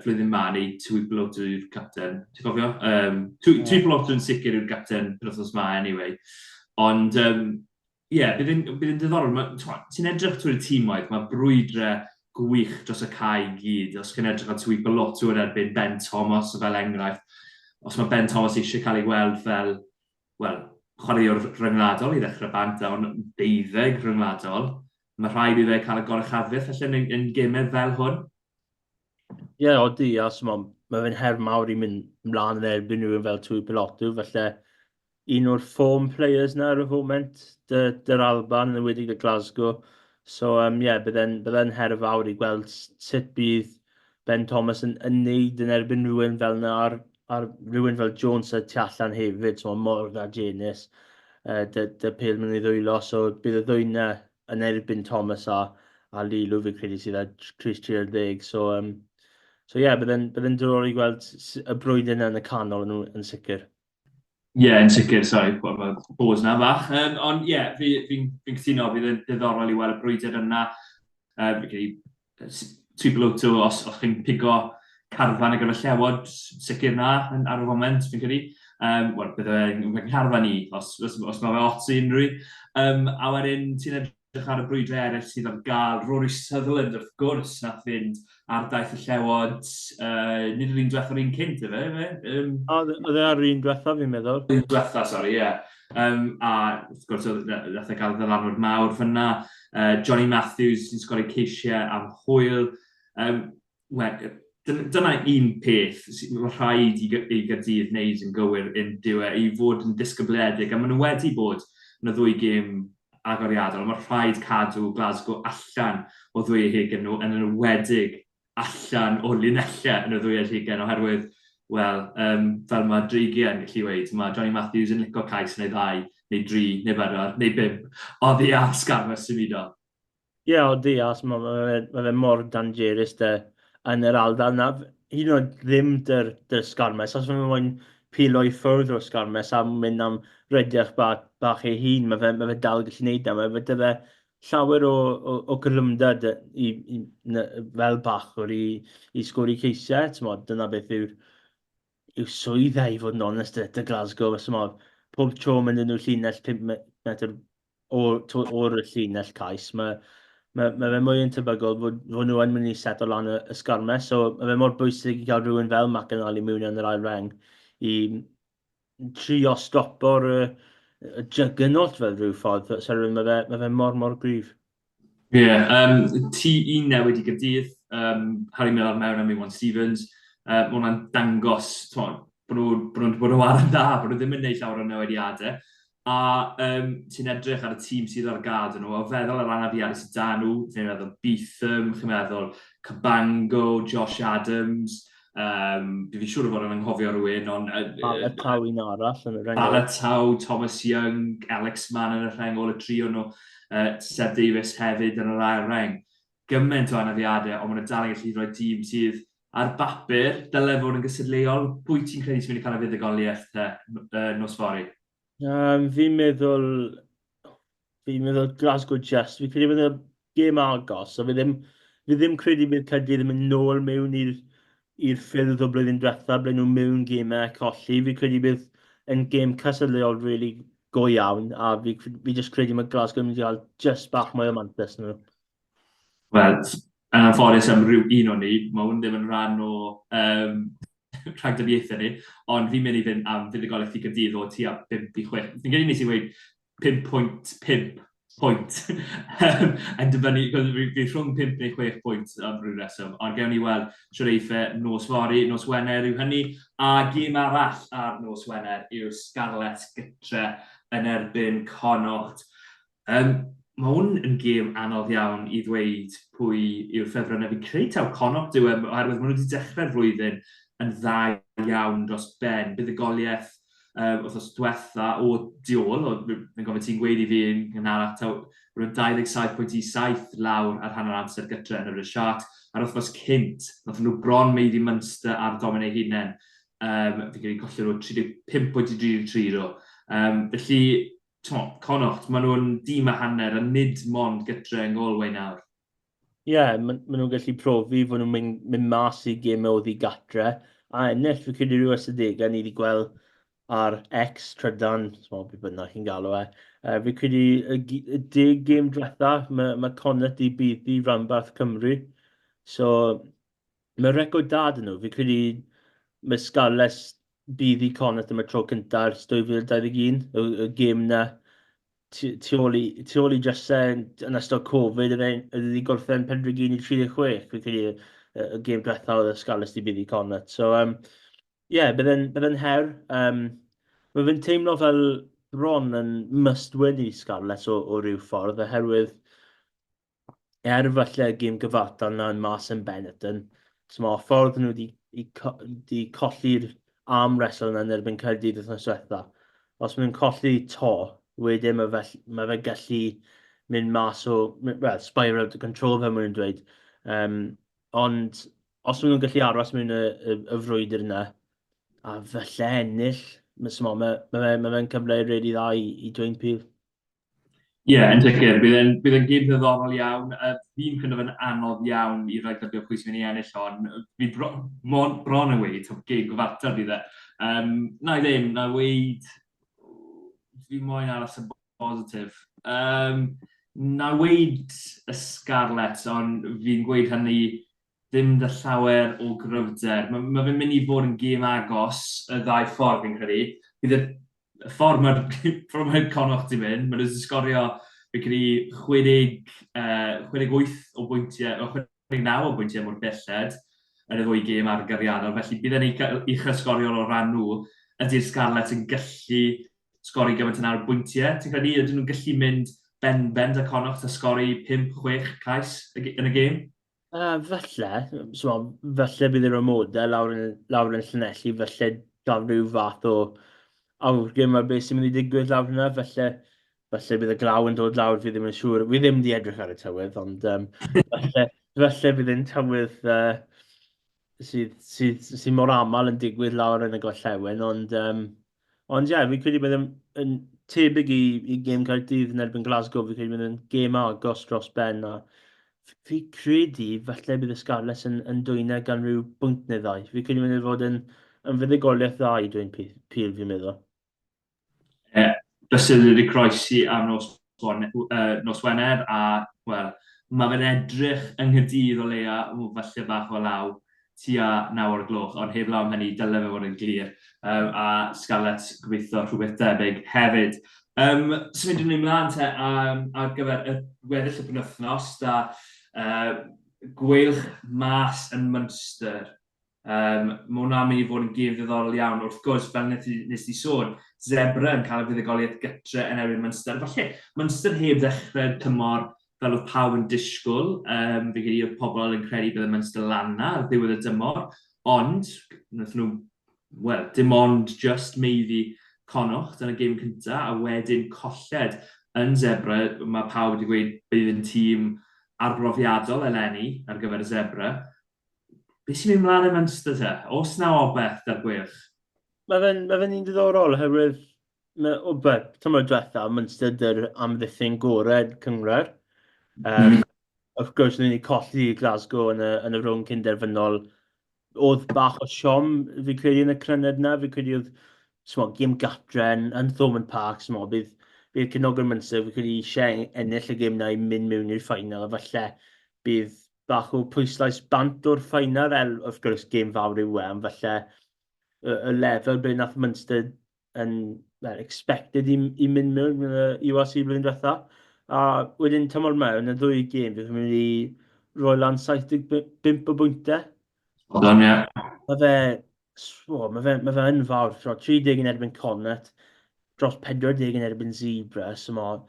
flwyddyn ma neu Tui Pelotu yw'r capten. Ti'n cofio? Um, Tui, yeah. Tui Pelotu yn sicr yw'r capten penwythnos ma anyway. Ond, um, ie, yeah, bydd yn, bydd yn diddorol. Ti'n edrych trwy'r tîmoedd, mae brwydre gwych dros y cae i gyd. Os chi'n edrych ar Tui Pelotu yn erbyn Ben Thomas fel enghraifft, os mae Ben Thomas eisiau cael ei weld fel wel, chwaraewr rhyngwladol i ddechrau bant a ond deuddeg rhyngwladol, mae rhaid i fe cael y goruchafiaeth felly yn, yn gemau fel hwn. Ie, yeah, odi, a so mae ma fe'n her mawr i mynd mlaen yn erbyn rhywun fel Tui Pelotu, felly un o'r form players na ar y foment, dy'r Alban, yn enwedig dy Glasgow. So, um, yeah, bydde'n bydde her fawr i gweld sut bydd Ben Thomas yn, yn neud yn erbyn rhywun fel yna ar a rhywun fel Jones y tu allan hefyd, so mor dda Janus, uh, dy, dy pêl mewn i ddwylo, so bydd y ddwy yna yn erbyn Thomas a, a Lilu fi'n credu sydd â Chris 30, so um, so ie, yeah, bydd bydd diddorol i gweld y brwydr yna yn y canol yn, yn sicr. Ie, yeah, yn sicr, sori, mae pause na bach. Um, ond ie, yeah, fi'n fi, fi, fi cytuno, bydd yn diddorol i weld y brwydr yna. Um, fi Tuipulotu, os, os chi'n pigo carfan ar gyfer Llewod, sicr na ar y foment, fi'n credu. Um, Wel, bydde fe'n carfan i, os, os, os mae fe ots i unrhyw. Um, a wedyn, ti'n edrych ar y brwydrau eraill sydd ar gael. Rory Sutherland, wrth gwrs, nath fynd ar daith y Llewod, nid yr un diwetha, yr un cynt, efe? efe? Um, Oedd e ar yr un diwetha, fi'n meddwl. Un diwetha, sori, ie. Yeah. Um, a wrth gwrs, nath e gael ddylanwad mawr fyna. Johnny Matthews sy'n sgori ceisiau am hwyl. Um, well, dyna un peth mae rhaid i, i Gaerdydd wneud yn gywir yn diwe, i fod yn disgybledig, a maen nhw wedi bod yn y ddwy gêm agoriadol, mae rhaid cadw Glasgow allan o ddwy hugain nhw, yn enwedig allan o linellau yn y ddwy ar hugain oherwydd, wel, um, fel mae Dreigiau yn gallu weud, mae Johnny Matthews yn licio cais neu ddau, neu dri, neu bedwar, neu bump, oddi ar sgarmes symudol. Ie, yeah, odi, as mae ma, ma, ma fe mor dangerous de yn yr ardal na. Hyd yn oed ddim dy'r dy sgarmes, os mae'n moyn pilo i ffwrdd o'r sgarmes a mynd am rediad bach, bach ei hun, mae fe, ma fe dal gallu gwneud na. Mae fe, dy fe llawer o, o, o gyflymder i, i, fel bachwr i, i sgori ceisiau. T'mod, dyna beth yw'r yw swydd e, i fod yn onest, dy, dy Glasgow. T'mod, pob tro mynd nhw llinell 5 metr o'r, o'r llinell cais, mae mae, mae fe mwy yn tebygol fod, fod nhw yn mynd i seto lan y, y sgarmes, so mae fe mor bwysig i gael rhywun fel McAnally mewn yn yr ail reng i trio stopo'r y, y juggernaut fel rhyw ffordd. So, mae fe, mae fe mor, mor gryf. Ie, yeah, um, ti un newid i Gaerdydd, um, Harry Millar mewn am Iwan Stevens, uh, mae hwnna'n dangos, bod nhw'n bod nhw, bod nhw ar yn dda, bod nhw ddim yn gwneud llawer o newidiadau. A um, ti'n edrych ar y tîm sydd ar gael nhw, o feddwl yr anafiadau sydd da nhw, ti'n meddwl Beetham, chi'n meddwl Cabango, Josh Adams, Um, fi siŵr o fod yn anghofio rhywun, ond... Balatau un arall yn y rheng. Balatau, Thomas Young, Alex Mann yn y rheng ôl y tri o'n nhw, Seb Davies hefyd yn yr ail reng. Gymaint o anafiadau, ond maen nhw dal yn gallu rhoi tîm sydd ar bapur, dyle fod yn gystadleuol. Pwy ti'n credu sy'n mynd i cael y fuddugoliaeth te, nos fory? Um, fi'n meddwl... Fi'n meddwl Glasgow Just. Fi'n credu bydd y gêm agos, so fi ddim, fi ddim credu bydd Caerdydd yn mynd nôl mewn i'r i'r ffyrdd o blwyddyn diwetha ble nhw mewn gemau colli. Fi'n credu bydd yn gêm cystadleuol really go iawn, a fi, fi just credu mae Glasgow yn mynd i gael just bach mwy o mantais nhw. Wel, Yn anffodus am ryw un o'n ni, mae hwn ddim yn rhan o um, rhagdybiaethau ni, ond fi'n mynd i fynd am fuddugoliaeth i Gaerdydd o tua 5 i 6. Fi'n credu nes i weud 5.5 pwynt yn dibynnu, fi rhwng 5 neu 6 pwynt am ryw reswm, ond gewn ni weld shwt eiff e nos fory, nos Wener yw hynny, a gêm arall ar nos Wener yw'r Scarlets gytre yn erbyn Connacht. Um, mae hwn yn gêm anodd iawn i ddweud pwy yw'r ffefrynnau. Fi'n credu taw Connacht yw e, oherwydd maen nhw wedi dechrau'r flwyddyn yn dda iawn dros ben. Buddugoliaeth um, wythnos diwetha o diol, o, fi'n gofio ti'n gweud i fi yn gynharach, taw bod nhw'n 27.17 lawr ar hanner amser gytre yn y Sharks, a'r wythnos cynt, nath nhw bron meiddi Munster ar domen eu hunain. Um, fi'n credu colli nhw 35.33 do. Um, felly, T'mo', Connacht, maen nhw'n dîm a hanner a nid mond gytre yng Ngolway nawr. Ie, yeah, maen ma nhw'n gallu profi fod nhw'n mynd, mynd mas i gemau oddi gatre a ennill. Fi credu rhyw ystadegau ni wedi gweld ar X, trydan, smo, beth bynnag chi'n galw e. Fi credu y, y deg gêm diwetha, mae, mae Connacht i buddu ranbarth Cymru. So, Mae record da 'da nhw. Fi'n credu mae Scarlets bydd i Connacht am y tro cynta ers 2021. Y, y gêm na tu, tu ôl i, tu ôl i drysau yn, yn ystod Covid, oedd e'n oedd wedi gorffen 41 i 36. Fi'n credu y, y gêm diwetha oedd y Scarlets di bydd i Connacht. So, um, yeah, bydd e'n bydd e'n her. Um, mae fe'n teimlo fel bron yn must win i Scarlets o, o ryw ffordd, oherwydd er falle y gêm gyfartal 'na yn mas yn Benetton, so mae'r ffordd nhw wedi di colli'r arm wrestle yna yn erbyn Caerdydd wythnos diwetha. Os maen nhw'n colli to, wedyn mae fe, mae fe gallu mynd mas o, well, spiral out of control fel maen nhw'n dweud. Um, ond os maen nhw'n gallu aros mewn y, y, y frwydr yna, a falle ennill, mae, mae, mae, mae fe'n cyfle rili dda i, i Dwayne Peel. Ie, yeah, yn sicr. Bydd e'n bydd e'n gêm ddiddorol iawn. Uh, fi'n credu fe'n anodd iawn i ragdybio pwy sy'n mynd i ennill hon. Fi bro, mon, bron yn weud, gêm gyfartal bydd e. Um, na i ddim, na i weud, fi moyn aros yn positif. Um, na i weud y Scarlets, ond fi'n gweud hynny ddim 'da llawer o gryfder. Mae ma fe'n mynd i fod yn gêm agos y ddau ffordd fi'n credu. Bydd y y ffordd mae'r ffordd mae Connacht 'di mynd, maen nhw 'di sgorio fi'n credu 60, uh, 68 o bwyntiau, o 69 o bwyntiau mor belled yn y ddwy gêm ar gyriannol, felly bydd e'n uchel sgoriol o ran nhw. Ydy'r Scarlets yn gallu sgori gymaint yna o bwyntiau? Ti'n credu ydyn nhw'n gallu mynd ben-ben 'da Connacht a sgori 5-6 cais yn y gêm? Falle, so, falle bydd yr amodau lawr yn, lawr yn Llanelli, falle gael rhyw fath o awgrym ar beth sy'n mynd i digwydd lawr hwnna, falle, falle bydd y glaw yn dod lawr, fi ddim yn siŵr. Fi ddim wedi edrych ar y tywydd, ond um, falle, falle bydd yn tywydd uh, sydd, sydd, sydd mor aml yn digwydd lawr yn y gorllewin, ond um, Ond ie, fi'n credu bydd yn, yn tebyg i, i gêm Caerdydd yn erbyn Glasgow, fi'n credu bydd yn gêm agos dros ben a fi credu falle bydd y Scarlets yn, yn dwyna gan rhyw bwynt neu ddau. Fi'n credu mynd i fod yn, yn fuddugoliaeth dda i Dwayne Peel, fi'n meddwl. E, bysedd wedi croesi ar nos, uh, nos Wener a, wel, mae fe'n edrych yng Nghaerdydd o leia, o, falle bach o law, tua naw o'r gloch, ond heb law am hynny, dyle fe fod yn glir. Um, a Scarlets gobeithio rhywbeth debyg hefyd. Um, symudwn ni mlaen te um, ar gyfer y weddill y penwythnos, da uh, gweilch mas yn Munster. Um, mae hwnna'n mynd i fod yn gêm ddiddorol iawn. Wrth gwrs, fel nes i, nes i sôn, Zebra yn cael y fuddugoliaeth gytre yn erbyn Munster. Falle Munster heb ddechrau'r tymor fel oedd pawb yn disgwyl. Um, fi credu oedd pobl yn credu bydd y Munster lan na ar ddiwedd y dymor, ond wnaeth nhw, wel, dim ond just meiddi Connacht yn y gêm cyntaf, a wedyn colled yn Zebra. Mae pawb wedi gweud bydd yn tîm arbrofiadol eleni ar gyfer y Zebra. Be sy'n mynd mlaen yn Munster te? Os na obeth da'r gweilch? Mae fe'n ma fe un diddorol, oherwydd Mae, o, be, tymor diwetha, Munster dy'r amddiffyn gorau cynghrair. Um, mm. Of gwrs, ni wedi colli Glasgow yn y, yn y rownd cynderfynol. Oedd bach o siom, fi credu, yn y cryned na. Fi credu oedd, smo, gêm gatre yn, yn Thomond Park, smo, bydd, bydd cefnogwyr Munster, fi credu eisiau ennill y gêm na i mynd mewn i'r ffainal, a falle bydd bach o pwyslais bant o'r ffainal, er wrth gwrs gêm fawr yw e, ond falle y, y lefel ble nath Munster yn well, expected i, i mynd mewn yn y URC blwyddyn diwetha. A wedyn tymor mewn, y ddwy gêm, bydd yn mynd i roi lan 75 o bwyntiau. Spot on, ie. Mae fe, oh, mae fe, mae fe yn fawr. So, 30 yn erbyn Connacht, dros 40 yn erbyn Zebra. So mae,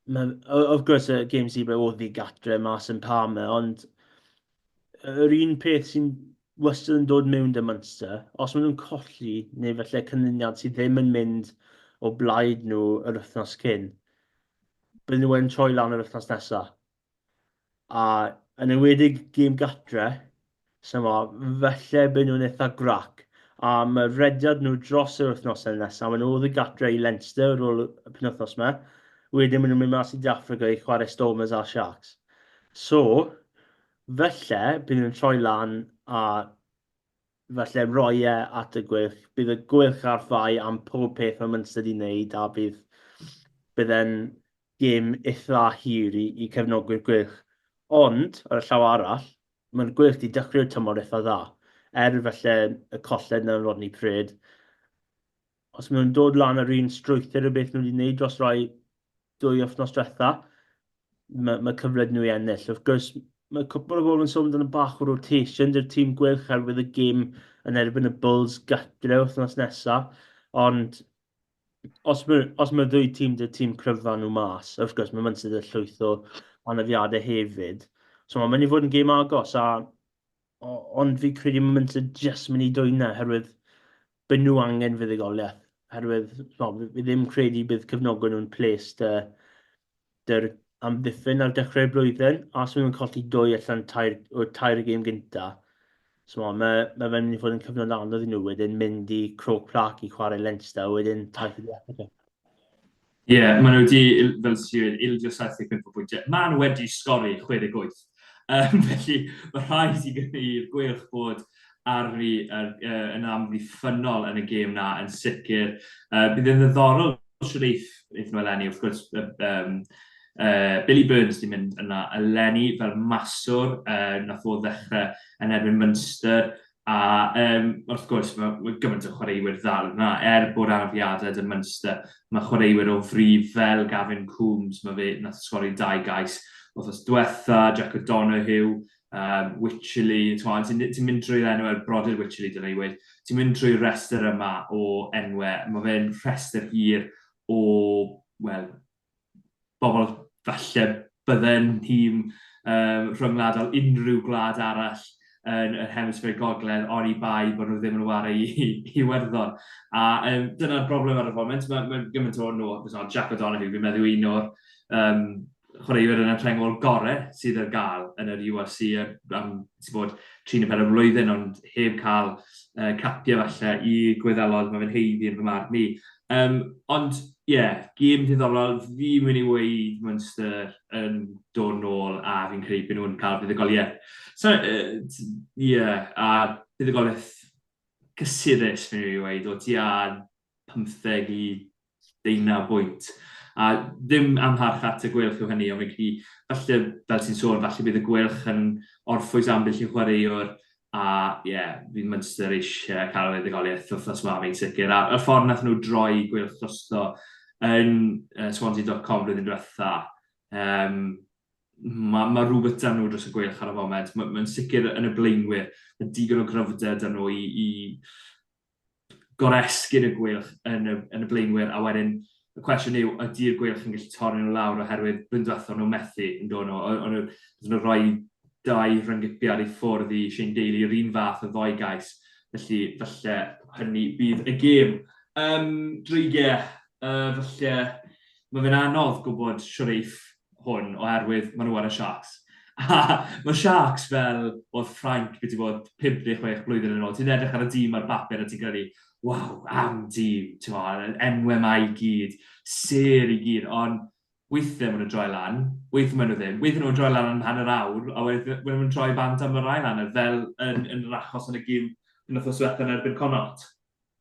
mae, of course, y game Zebra oedd i gatre mas yn Parma, ond yr un peth sy'n wastad yn dod mewn 'da Munster, os maen nhw'n colli, neu falle canlyniad sydd ddim yn mynd o blaid nhw yr wythnos cyn, bydden nhw yn troi lan yr wythnos nesaf. A yn enwedig gêm gatre, so ma, falle bydden nhw'n eitha grac. A mae rediad nhw dros yr wythnosau nesaf, maen nhw oddi gatre i Leinster ar ôl y penwythnos yma, wedyn maen nhw'n mynd mas i De Affrica i chwarae Stormers a Sharks. So, Falle bydd nhw'n troi lan a falle roi e at y Gweilch. Bydd y Gweilch ar fai am pob peth mae Munster 'di wneud a bydd, bydd e'n gêm eitha hir i, i cefnogwyr Gweilch. Ond, ar y llaw arall, mae'r Gweilch 'di dechrau'r tymor eitha dda. Er falle y colled 'na yn Rodney Parade, os maen nhw'n dod lan ar un strwythur o beth nhw wedi gwneud dros rai dwy wythnos diwetha, mae, mae cyfle nhw i ennill. Wrth gwrs, mae cwpl o bobl yn sôn amdano bach o rotation dy'r tîm Gweilch herwydd y gêm yn erbyn y Bulls gatre wythnos nesaf, ond os mae, os mae ddwy tîm dy'r tîm cryfa nhw mas, wrth gwrs mae Munster 'da llwyth o anafiadau hefyd, so mae'n mynd i fod yn gêm agos a Ond fi credu mae Munster jyst mynd i dwyna, herwydd byd nhw angen fuddugoliaeth. Herwydd, no, fi ddim credu bydd cefnogwyr nhw'n ples dy, dy'r amddiffyn ar dechrau'r blwyddyn, a os maen nhw'n colli dwy allan tair, o'r tair gêm gynta, so mae, mae fe'n mynd i fod yn cyfnod anodd i nhw wedyn mynd i Croke Park i chwarae Leinster, a wedyn taith i Africa. Ie, yeah, maen nhw wedi, fel ti'n dweud, ildio 75 o bwyntiau. Maen nhw wedi sgori 68. Um, felly, mae rhaid i i'r Gweilch bod arni uh, yn amddiffynnol yn y gêm na, yn sicr. Bydd yn ddiddorol siwr eith, eith nhw eleni, wrth gwrs, um, Billy Burns di mynd yna eleni fel maswr, nath o ddechrau yn erbyn Munster, A um, wrth gwrs, mae, mae gymaint o chwaraewyr ddal yna, er bod anafiadau dy Munster, mae chwaraewyr o fri fel Gavin Coombs, mae fe nath sgori dau gais wythnos diwetha, Jack O'Donoghue, um, Wycherley, ti'n ti mynd drwy'r enw, er brodyr Wycherley dyna i weud, ti'n mynd drwy'r rhestr yma o enwau, mae fe'n rhestr hir o, wel, bobl falle bydde'n nhîm um, rhyngwladol unrhyw gwlad arall yn yr hemisffer gogledd oni bai bod nhw ddim yn ware i, i Iwerddon. A um, dyna'r broblem ar y foment, mae, mae gymaint o nhw, Jack O'Donoghue, fi'n meddwl un o'r um, chwaraewyr yn y rheng ôl gorau sydd ar gael yn yr URC am ti'n bod 3 neu 4 blwyddyn, ond heb cael uh, capiau falle i Gwyddelod, mae fe'n heiddi yn fy marn i. Um, ond ie, yeah, gêm diddorol, fi'n mynd i weud Munster yn dod nôl a fi'n credu bod nhw'n cael buddugoliaeth. So, ie, uh, yeah, a buddugoliaeth cysurus fi'n mynd i weud, o tua 15 i 19 bwynt. A ddim amharch at y Gweilch yw hynny, ond fi'n credu, falle, fel ti'n sôn, falle bydd y Gweilch yn orffwys ambell i chwaraewr, a ie, yeah, fydd Munster eisiau cael y fuddugoliaeth wythnos yma, fi'n sicr. A y ffordd nath nhw droi Gweilch drosto yn uh, Swansea.com blwyddyn diwetha, um, mae ma rhywbeth dan nhw dros y Gweilch ar y foment. Mae'n ma sicr yn y blaenwyr, mae digon o gryfder dan nhw i, i goresgyn y Gweilch yn y, yn y blaenwyr, a wedyn y cwestiwn yw, ydy'r Gweilch yn gallu torri nhw lawr oherwydd blwyddyn diwethaf nhw methu yn dod nhw, o'n nhw, nhw rhoi dau rhynggipiad i ffwrdd i Shane Daly, yr un fath o ddoi gais, felly falle hynny bydd y gêm. Um, Dreigiau, uh, falle mae fe'n anodd gwybod siwr eiff hwn oherwydd maen nhw ar y Sharks. A mae Sharks fel oedd Ffrainc beth i fod 5 neu 6 blwyddyn yn ôl. Ti'n edrych ar y dîm ar bapur a ti'n credu, waw, am dîm, ti'n mo, enwau ma i gyd, sêr i gyd, ond weithiau maen nhw'n droi lan, weithiau maen nhw ddim, weithiau nhw'n droi lan am hanner awr, a weithiau maen nhw'n troi bant am yr ail hanner, fel yn, yn yr achos yn y gêm yn wythnos diwethaf yn erbyn Connacht.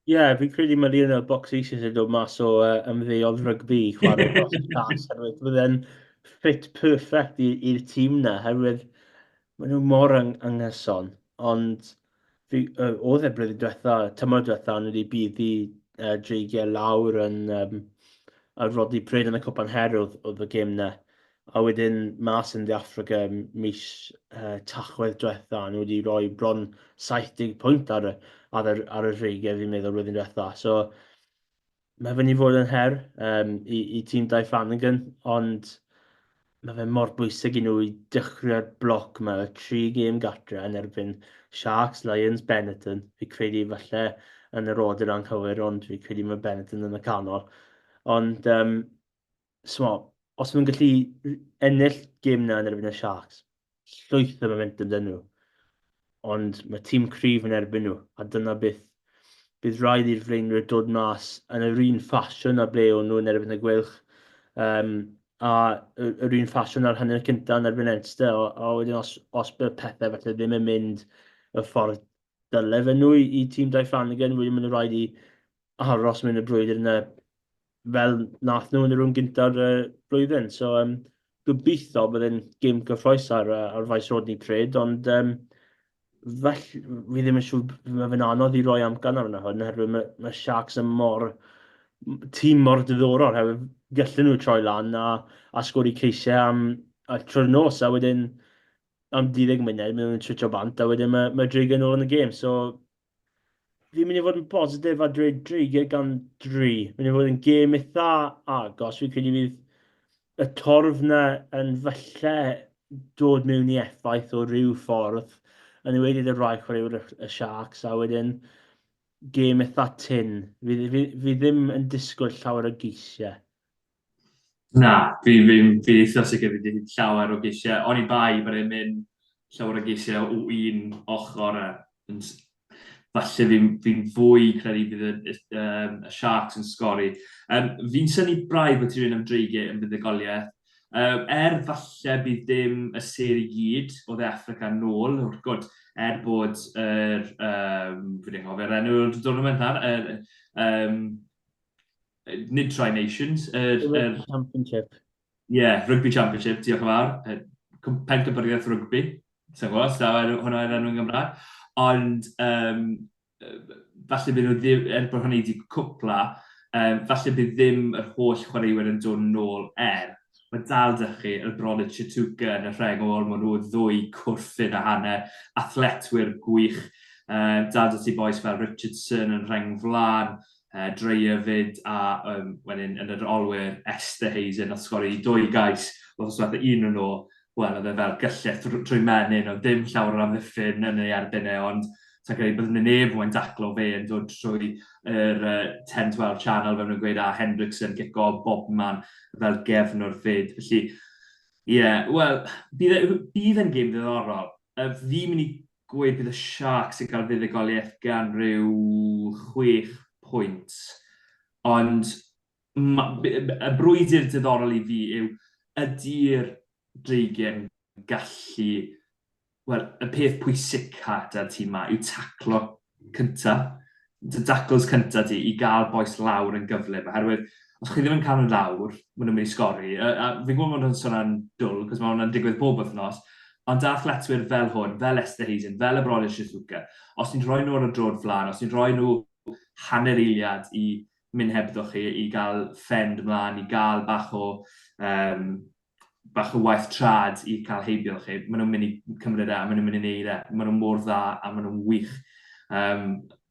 Ie, yeah, fi'n credu mae Lionel Box eisoes yn dod mas o uh, ymddeol rygbi i chwarae dros y Sharks, herwydd bydde'n fit perfect i'r tîm na, herwydd Maen nhw mor yng anghyson, ond fi, uh, oedd e blwyddyn diwetha, tymor diwetha, nhw wedi buddu uh, dreigiau lawr yn um, a roddi pryd yn y Cwpan Her oedd, oedd y gêm na. A wedyn mas yn De Affrica mis uh, Tachwedd diwetha, nhw wedi rhoi bron 70 pwynt ar y, ar y, ar y dreigiau fi'n meddwl blwyddyn diwetha. So, Mae fe'n i fod yn her um, i, i tîm Dai Flanagan, ond mae fe mor bwysig i nhw i dechrau'r bloc yma, y tri gêm gatre yn erbyn Sharks, Lions, Benetton. Fi credu falle yn yr order anghywir, ond fi credu mae Benetton yn y canol. Ond, um, smo, os nhw'n gallu ennill gêm na yn erbyn y Sharks, llwyth o momentum dyn nhw. Ond mae tîm cryf yn erbyn nhw, a dyna beth bydd rhaid i'r flaenwyr dod mas yn yr un ffasiwn a ble o'n nhw yn erbyn y Gweilch. Um, a yr un ffasiwn ar hanner cyntaf yn erbyn Leinster, a, a wedyn os, os bydd pethau falle ddim yn mynd y ffordd dyle fe nhw i, i tîm Dai Flanagan, wedyn maen nhw rhaid i aros mewn y brwydr yna fel nath nhw yn y rownd gynta'r uh, blwyddyn. So, um, gobeithio bydd e'n gêm gyffroes ar, ar faes Rodney Parade, ond um, felly, fi ddim yn siŵr, mae fe'n anodd i roi amcan arno hwn, oherwydd mae, mae Sharks yn mor, tîm mor diddorol, oherwydd gallen nhw troi lan a, a sgori ceisiau am, a trwy'r nos, a wedyn am 20 munud, maen nhw'n switcho bant, a wedyn mae, mae Dreigiau nôl yn y gêm. So, fi'n mynd i fod yn positif a dweud Dreigiau gan dri. Mynd i fod yn gêm eitha agos. Fi'n credu fydd y torf na yn falle dod mewn i effaith o ryw ffordd, yn enwedig y rhai chwaraewyr y, y Sharks, a wedyn gêm eitha tyn. Fi, fi, fi ddim yn disgwyl llawer o geisiau. Na, fi, fi, fi eitha sicr fi wedi llawer o geisiau. Oni bai bod e'n mynd llawer o geisiau o un ochr a yn, falle fi'n fi fwy credu bydd y, um, y Sharks yn sgori. Um, fi'n syni braidd bod ti'n mynd am dreigiau yn fuddugoliaeth. Um, er falle bydd dim y sêr i gyd o Dde Affrica nôl, wrth gwrs, er bod yr, um, fi ddim yn cofio'r enw'r tournament nawr, er, um, nid Tri Nations, yr... Er, Rugby Championship. Ie, yeah, Rugby Championship, diolch yn fawr. Pencampwriaeth rugby, sa'n gwybod, os daw hwnna i'r enw yn Gymraeg. Ond um, falle bydd nhw ddim, er bod hynny wedi cwpla, um, falle bydd ddim yr holl chwaraewyr yn dod nôl er. Mae dal dych chi y bron Chituka yn y rheng ôl, maen nhw ddwy cwrthyn a hanner, athletwyr gwych, um, dal dy ti bois fel Richardson yn rheng flaen, uh, Dreyer fyd a um, wedyn yn yr olwyr Esther Hazen nath sgori dwy gais wrth diwetha un yn ôl, wel oedd e fel gyllell trwy menyn, oedd dim llawer o'r amddiffyn yn ei erbyn e, ond sa'n credu bydd yna neb mwyn daclo fe yn dod trwy yr uh, 10-12 channel fel nhw'n gweud, a Hendrickson gico bobman fel gefn o'r fyd. Felly, ie, yeah, wel, bydd, e, bydd e'n gêm ddiddorol. Uh, fi'n mynd i gweud bydd y Sharks yn cael fuddugoliaeth gan ryw 6 pwynt. Ond ma, y brwydr diddorol i fi yw ydy'r Dreigiau'n gallu... Wel, y peth pwysica 'da'r tîm 'ma yw taclo cynta. Dy dacls cynta di i gael bois lawr yn gyflym, oherwydd os chi ddim yn cael nhw lawr, maen nhw'n mynd i sgori. A, a fi'n gwybod bod hwnna'n swnio'n dwl, cos mae hwnna'n digwydd pob wythnos, ond da athletwyr fel hwn, fel Esther Hazen, fel y brodyr Shizuka, os ti'n rhoi nhw ar y drod flaen, os ti'n rhoi nhw hanner eiliad i mynd hebddo chi, i gael ffend mlaen, i gael bach o um, bach o waith trad i cael heibio chi, maen nhw'n mynd i cymryd e a maen nhw'n mynd i wneud e. Maen nhw'n mor dda a maen nhw'n wych. Um,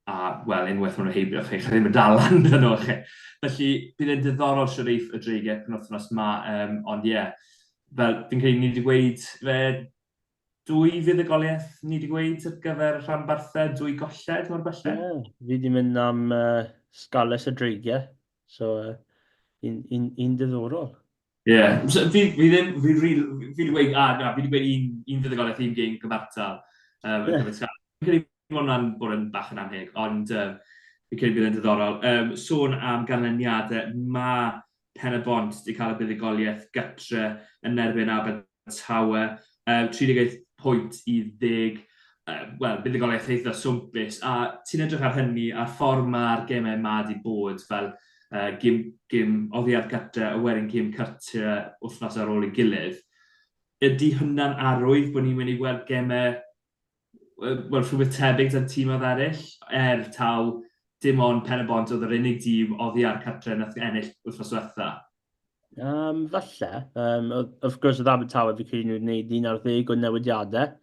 a, wel, unwaith maen nhw'n heibio chi, chi ddim yn dal lan dyn nhw chi. Felly, bydd e'n diddorol siwr eiff y dreigiau penwythnos ma, um, ond ie, yeah, fel fi'n credu ni wedi gweud fe dwy fuddugoliaeth ni wedi gweud ar gyfer y rhanbarthau, dwy golled mor belled. Ie, yeah, fi wedi mynd am uh, Scarlets y Dreigiau, so uh, un, un, un diddorol. Ie, yeah. so, fi, fi ddim, fi really, fi wedi gweud, ah, na, fi wedi gweud un, un fuddugoliaeth, un gêm gyfartal. Um, yeah. Fi'n credu bod hwnna'n bod yn bach yn annheg, ond um, fi'n credu bydd yn diddorol. Um, sôn am ganlyniadau, mae Pen-y-bont wedi cael y buddugoliaeth gytre yn erbyn Abertawe. Um, 38 pwynt i 10. Um, Wel, buddugoliaeth eitha swmpus. A ti'n edrych ar hynny, a'r ffordd mae'r gemau ma wedi bod fel uh, gym, gym oddi ar gytre, a wedyn gym cartre wythnos ar ôl ei gilydd. Ydy hwnna'n arwydd bod ni'n mynd i weld gemau, wel, rhywbeth tebyg da'r tîmoedd eraill, er taw dim ond Pen-y-bont oedd yr unig dîm oddi ar cartre nath ennill wythnos diwetha? Falle. Wrth gwrs, oedd Abertawe fi credu nhw wedi gwneud 11 o newidiadau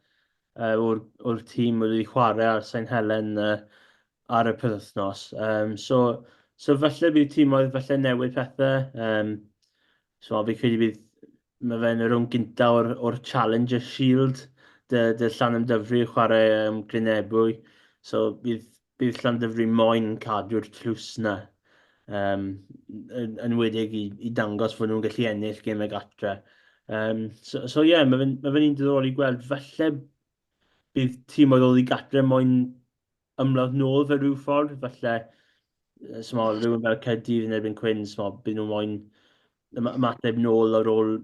o'r, or tîm wedi chwarae ar Sain Helen ar y penwythnos. So, so falle bydd tîmoedd falle newid pethau. So fi credu bydd Mae fe'n y rownd gynta o'r, or Challenger Shield dy, dy Llanymddyfri chwarae Glynebwy. So bydd, bydd Llanymddyfri moyn cadw'r tlws na. Um, yn, yn wedig i, i dangos fod nhw'n gallu ennill gemau gatre. So, so ie, yeah, mae fe'n ma fe un diddorol i gweld. Falle bydd tîm oedd oddi gatre moyn ymladd nôl fe rhyw ffordd, falle, smo, rhywun fel Caerdydd yn erbyn Cwins, smo, bydd nhw moyn ymateb nôl ar ôl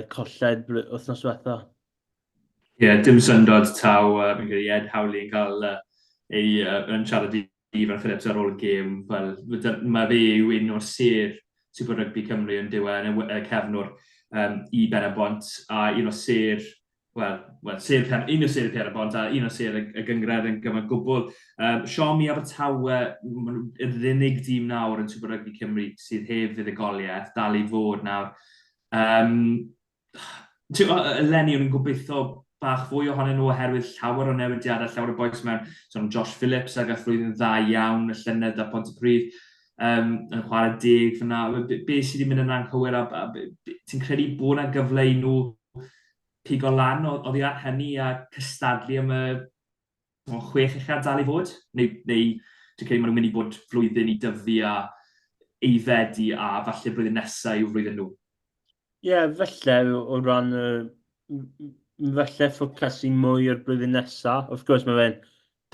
colled wythnos diwetha. Ie, yeah, dim syndod taw, fi'n credu Ed Howley yn cael ei yn siarad i Ifan Phillips ar ôl y gêm, fel, mae fe yw un o'r sêr Super Rugby Cymru yn dyw e, yn y cefnwr i Ben-y-bont, a un o sêr wel, wel sêr Pen, un o sêr Pen-y-bont a un o sêr y, y gynghrair yn gyfan gwbl. Siom i Abertawe, maen nhw yr unig dîm nawr yn Super Rugby Cymru sydd heb fuddugoliaeth, dal i fod nawr. Eleni o'n i'n gobeithio bach fwy ohonyn nhw oherwydd llawer o newidiadau, llawer o bois mewn, sôn am Josh Phillips a gath flwyddyn dda iawn y llynedd da Pontypridd, yn chwarae deg fyna. Be, be sydd wedi mynd yn anghywir a, a ti'n credu bod yna gyfle i nhw pigo lan oddi ar hynny a cystadlu am y chwech uchaf dal i fod? Neu, neu ti'n credu maen nhw'n mynd i fod flwyddyn i dyfu a aeddfedu a falle blwyddyn nesaf yw flwyddyn nhw? Ie, yeah, falle o ran y... Falle ffocysu mwy ar blwyddyn nesaf. Wrth gwrs, mae fe'n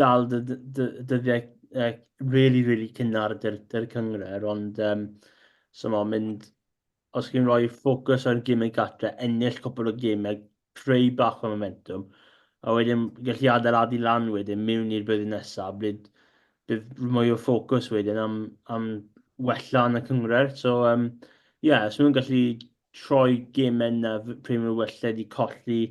dal dy, dy, dyddiau really, really cynnar dy'r dy cynghrair, ond so mae'n mynd os chi'n rhoi ffocws ar gemau gartre, ennill cwpl o gemau, creu bach o momentum, a wedyn gallu adeiladu lan wedyn mewn i'r blwyddyn nesaf, bydd, bydd mwy o ffocws wedyn am, am wella yn y cynghrair. So, um, yeah, os nhw'n gallu troi gemau yna pryd maen nhw wella wedi colli,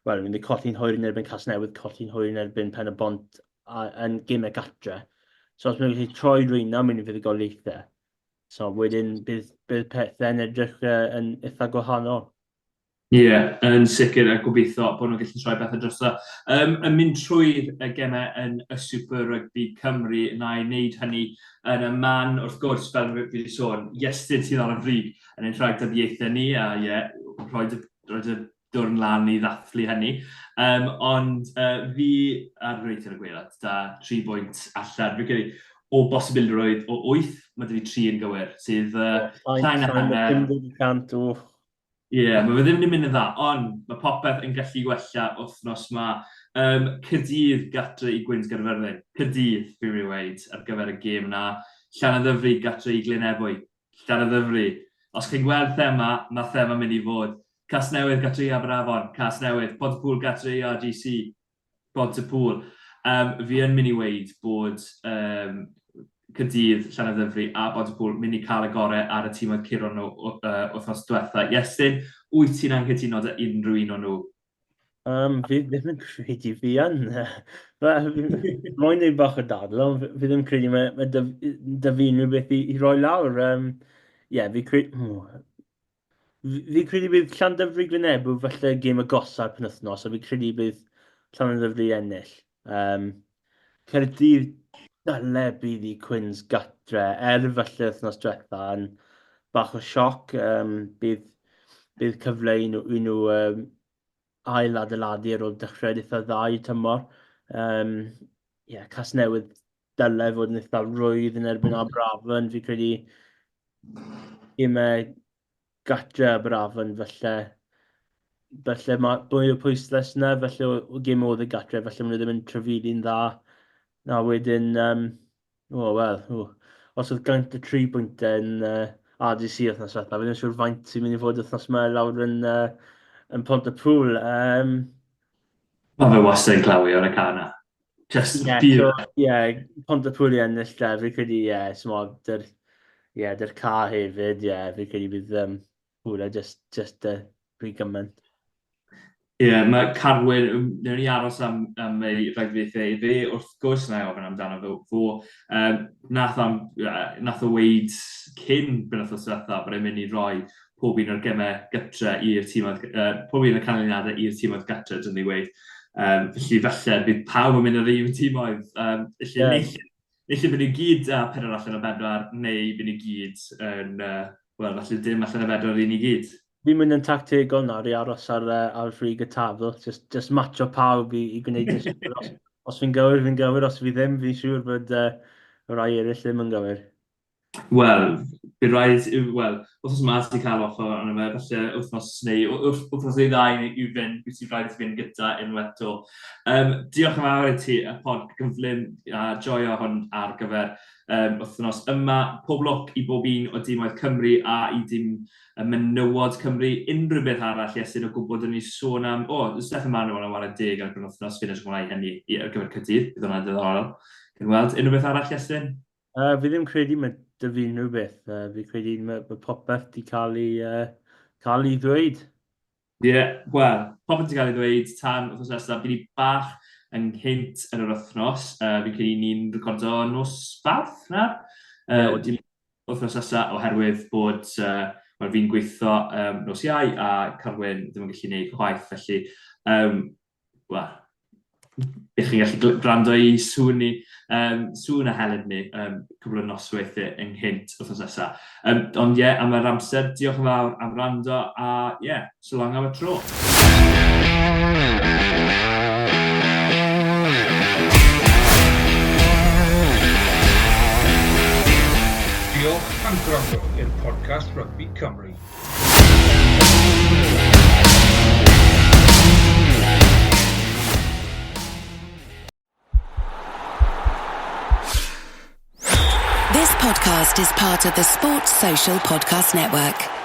wel, wedi colli'n hwyr yn erbyn Casnewydd, colli'n hwyr yn erbyn Pen y Bont a, yn gemau gartre. So, os maen nhw'n gallu troi rheina mewn i fuddugoliaethau, So wedyn bydd, bydd pethau'n edrych yn eitha gwahanol. Ie, yeah, yn sicr, a gobeithio bod nhw'n gallu troi pethau drosto. Yn mynd trwy'r y gemau yn y Super Rugby Cymru, na i wneud hynny yn y man, wrth gwrs, fel fi wedi sôn, Iestyn sydd ar y frig yn ein rhagdybiaethau ni, a ie, yeah, rhoi dy, rhoi dy dwrn lan i ddathlu hynny. Ond fi ar reit ar y gwaelod, da 3 bwynt allan. Fi'n credu o bosibilrwydd o 8, mae 'da fi 3 yn gywir, sydd llai na hanner. 50%, wff. Ie, yeah, mae fe ddim wedi mynd yn dda, ond mae popeth yn gallu gwella wythnos ma. Caerdydd gatre i Gwins Gaerfyrddin. Caerdydd, fi'n mynd i weud, ar gyfer y gêm na. Llanymddyfri gatre i Glyn Ebwy. Llanymddyfri. Os chi'n gweld thema, mae thema mynd i fod. Casnewydd gartre i Aberafon, Casnewydd. Pontypool gartre i RGC, Pontypool. Fi yn mynd i weud bod Caerdydd, Llanymddyfri a Pontypool mynd i cael y gorau ar y tîmoedd curo nhw wythnos diwetha. Iestyn, wyt ti'n anghytuno 'da unrhyw un o nhw? Fi ddim yn credu fi yn. Moyn neud bach o dadl, ond fi ddim yn credu mae, mae 'da, 'da fi unrhyw beth i, i roi lawr. Yeah, fi credu... Fi credu bydd Llandyfri Glynebw falle gêm agosa'r penwythnos, a fi credu bydd Llandyfri ennill. Caerdydd dyle bydd i Cwins gatre, er falle wythnos diwetha yn bach o sioc. Bydd, bydd cyfle i nhw, i nhw ail adeiladu ar ôl dechrau eitha dda i tymor. Yeah, Casnewydd dyle fod yn eitha rwydd yn erbyn Aberafan, fi credu gemau gatre Aberafan, falle, falle mae mwy o pwyslais yna, falle o, o gêm oedd y gatre, falle maen nhw ddim yn trafeili'n dda. Na wedyn, o, wel, o, os oedd gaint y tri bwyntau yn RGC wythnos diwetha, fi ddim yn siŵr faint sy'n mynd i fod wythnos yma lawr yn, yn Pontypool. Mae fe wastad yn clawi ar y car na. Just yeah, so, yeah, Pontypool i ennill da, fi credu, ie, yeah, smo, dyr, yeah, dyr car hefyd, ie, yeah, fi credu bydd Pwle just, just rhy gymaint. Ie, yeah, mae Carwyn, wnawn ni aros am, am ei rhagflaenoriaethau fe, wrth gwrs na i ofyn amdano fo. fo. Um, nath, am, nath o weid cyn benwythnos diwetha bod e'n mynd i roi pob un o'r gemau gytre i'r tîmoedd, pob un o'r canlyniadau i'r tîmoedd gytre, dyn ni weid. Um, felly falle bydd pawb yn mynd ar un tîmoedd. Um, felly yeah. naill, naill bydd ni gyd â pedwar allan o bedwar, neu bydd ni gyd yn, uh, wel, falle dim allan o bedwar i ni gyd. Fi'n mynd yn tactegol nawr i aros ar, uh, ar frig y tabl, just, just matcho pawb i, i gwneud y siŵr. Os, os fi'n gywir, fi'n gywir, os fi ddim, fi'n siŵr bod uh, y rai eraill ddim yn gywir. Wel, bydd rhaid, wel, wythnos yma ti cael offer arno fe, falle wythnos neu wythnos neu ddau neu i fynd, bydd ti'n rhaid i fynd gyda unwaith to. Um, diolch yn fawr i ti, y pod gyflym a joio hwn ar gyfer um, wythnos yma. Pob lwc i bob un o dimoedd Cymru a i dim y menywod Cymru, unrhyw beth arall, Iestyn, o gwbl, dyn ni sôn am, o, oh, Steffan Manuel yn chwarae deg ar y penwythnos, fi'n edrych ymlaen hynny i, ar gyfer Caerdydd, bydd hwnna'n diddorol. Cyn weld, unrhyw beth arall, Iestyn? Uh, fi ddim credu mae dy fi unrhyw beth. Uh, fi credu mae, mae popeth di cael ei, uh, cael ei ddweud. Ie, yeah, wel, popeth di cael ei ddweud tan wythnos nesaf. Fi ni bach ynghynt yn yr wythnos. Uh, fi'n credu ni'n recordo nos Fawrth nawr. Uh, yeah, wythnos nesaf oherwydd bod uh, wel, fi'n gweithio um, nos Iau a Carwyn ddim yn gallu gwneud chwaith, felly um, wel, bych chi'n gallu gwrando i sŵn ni, um, sŵn a Helen ni, um, cwbl o nosweithiau ynghynt wythnos nesaf. Um, ond ie, yeah, am yr amser, diolch yn fawr am rando, a ie, yeah, so long am y tro. Diolch am gwrando i'r podcast Rygbi Cymru. This podcast is part of the Sports Social Podcast Network.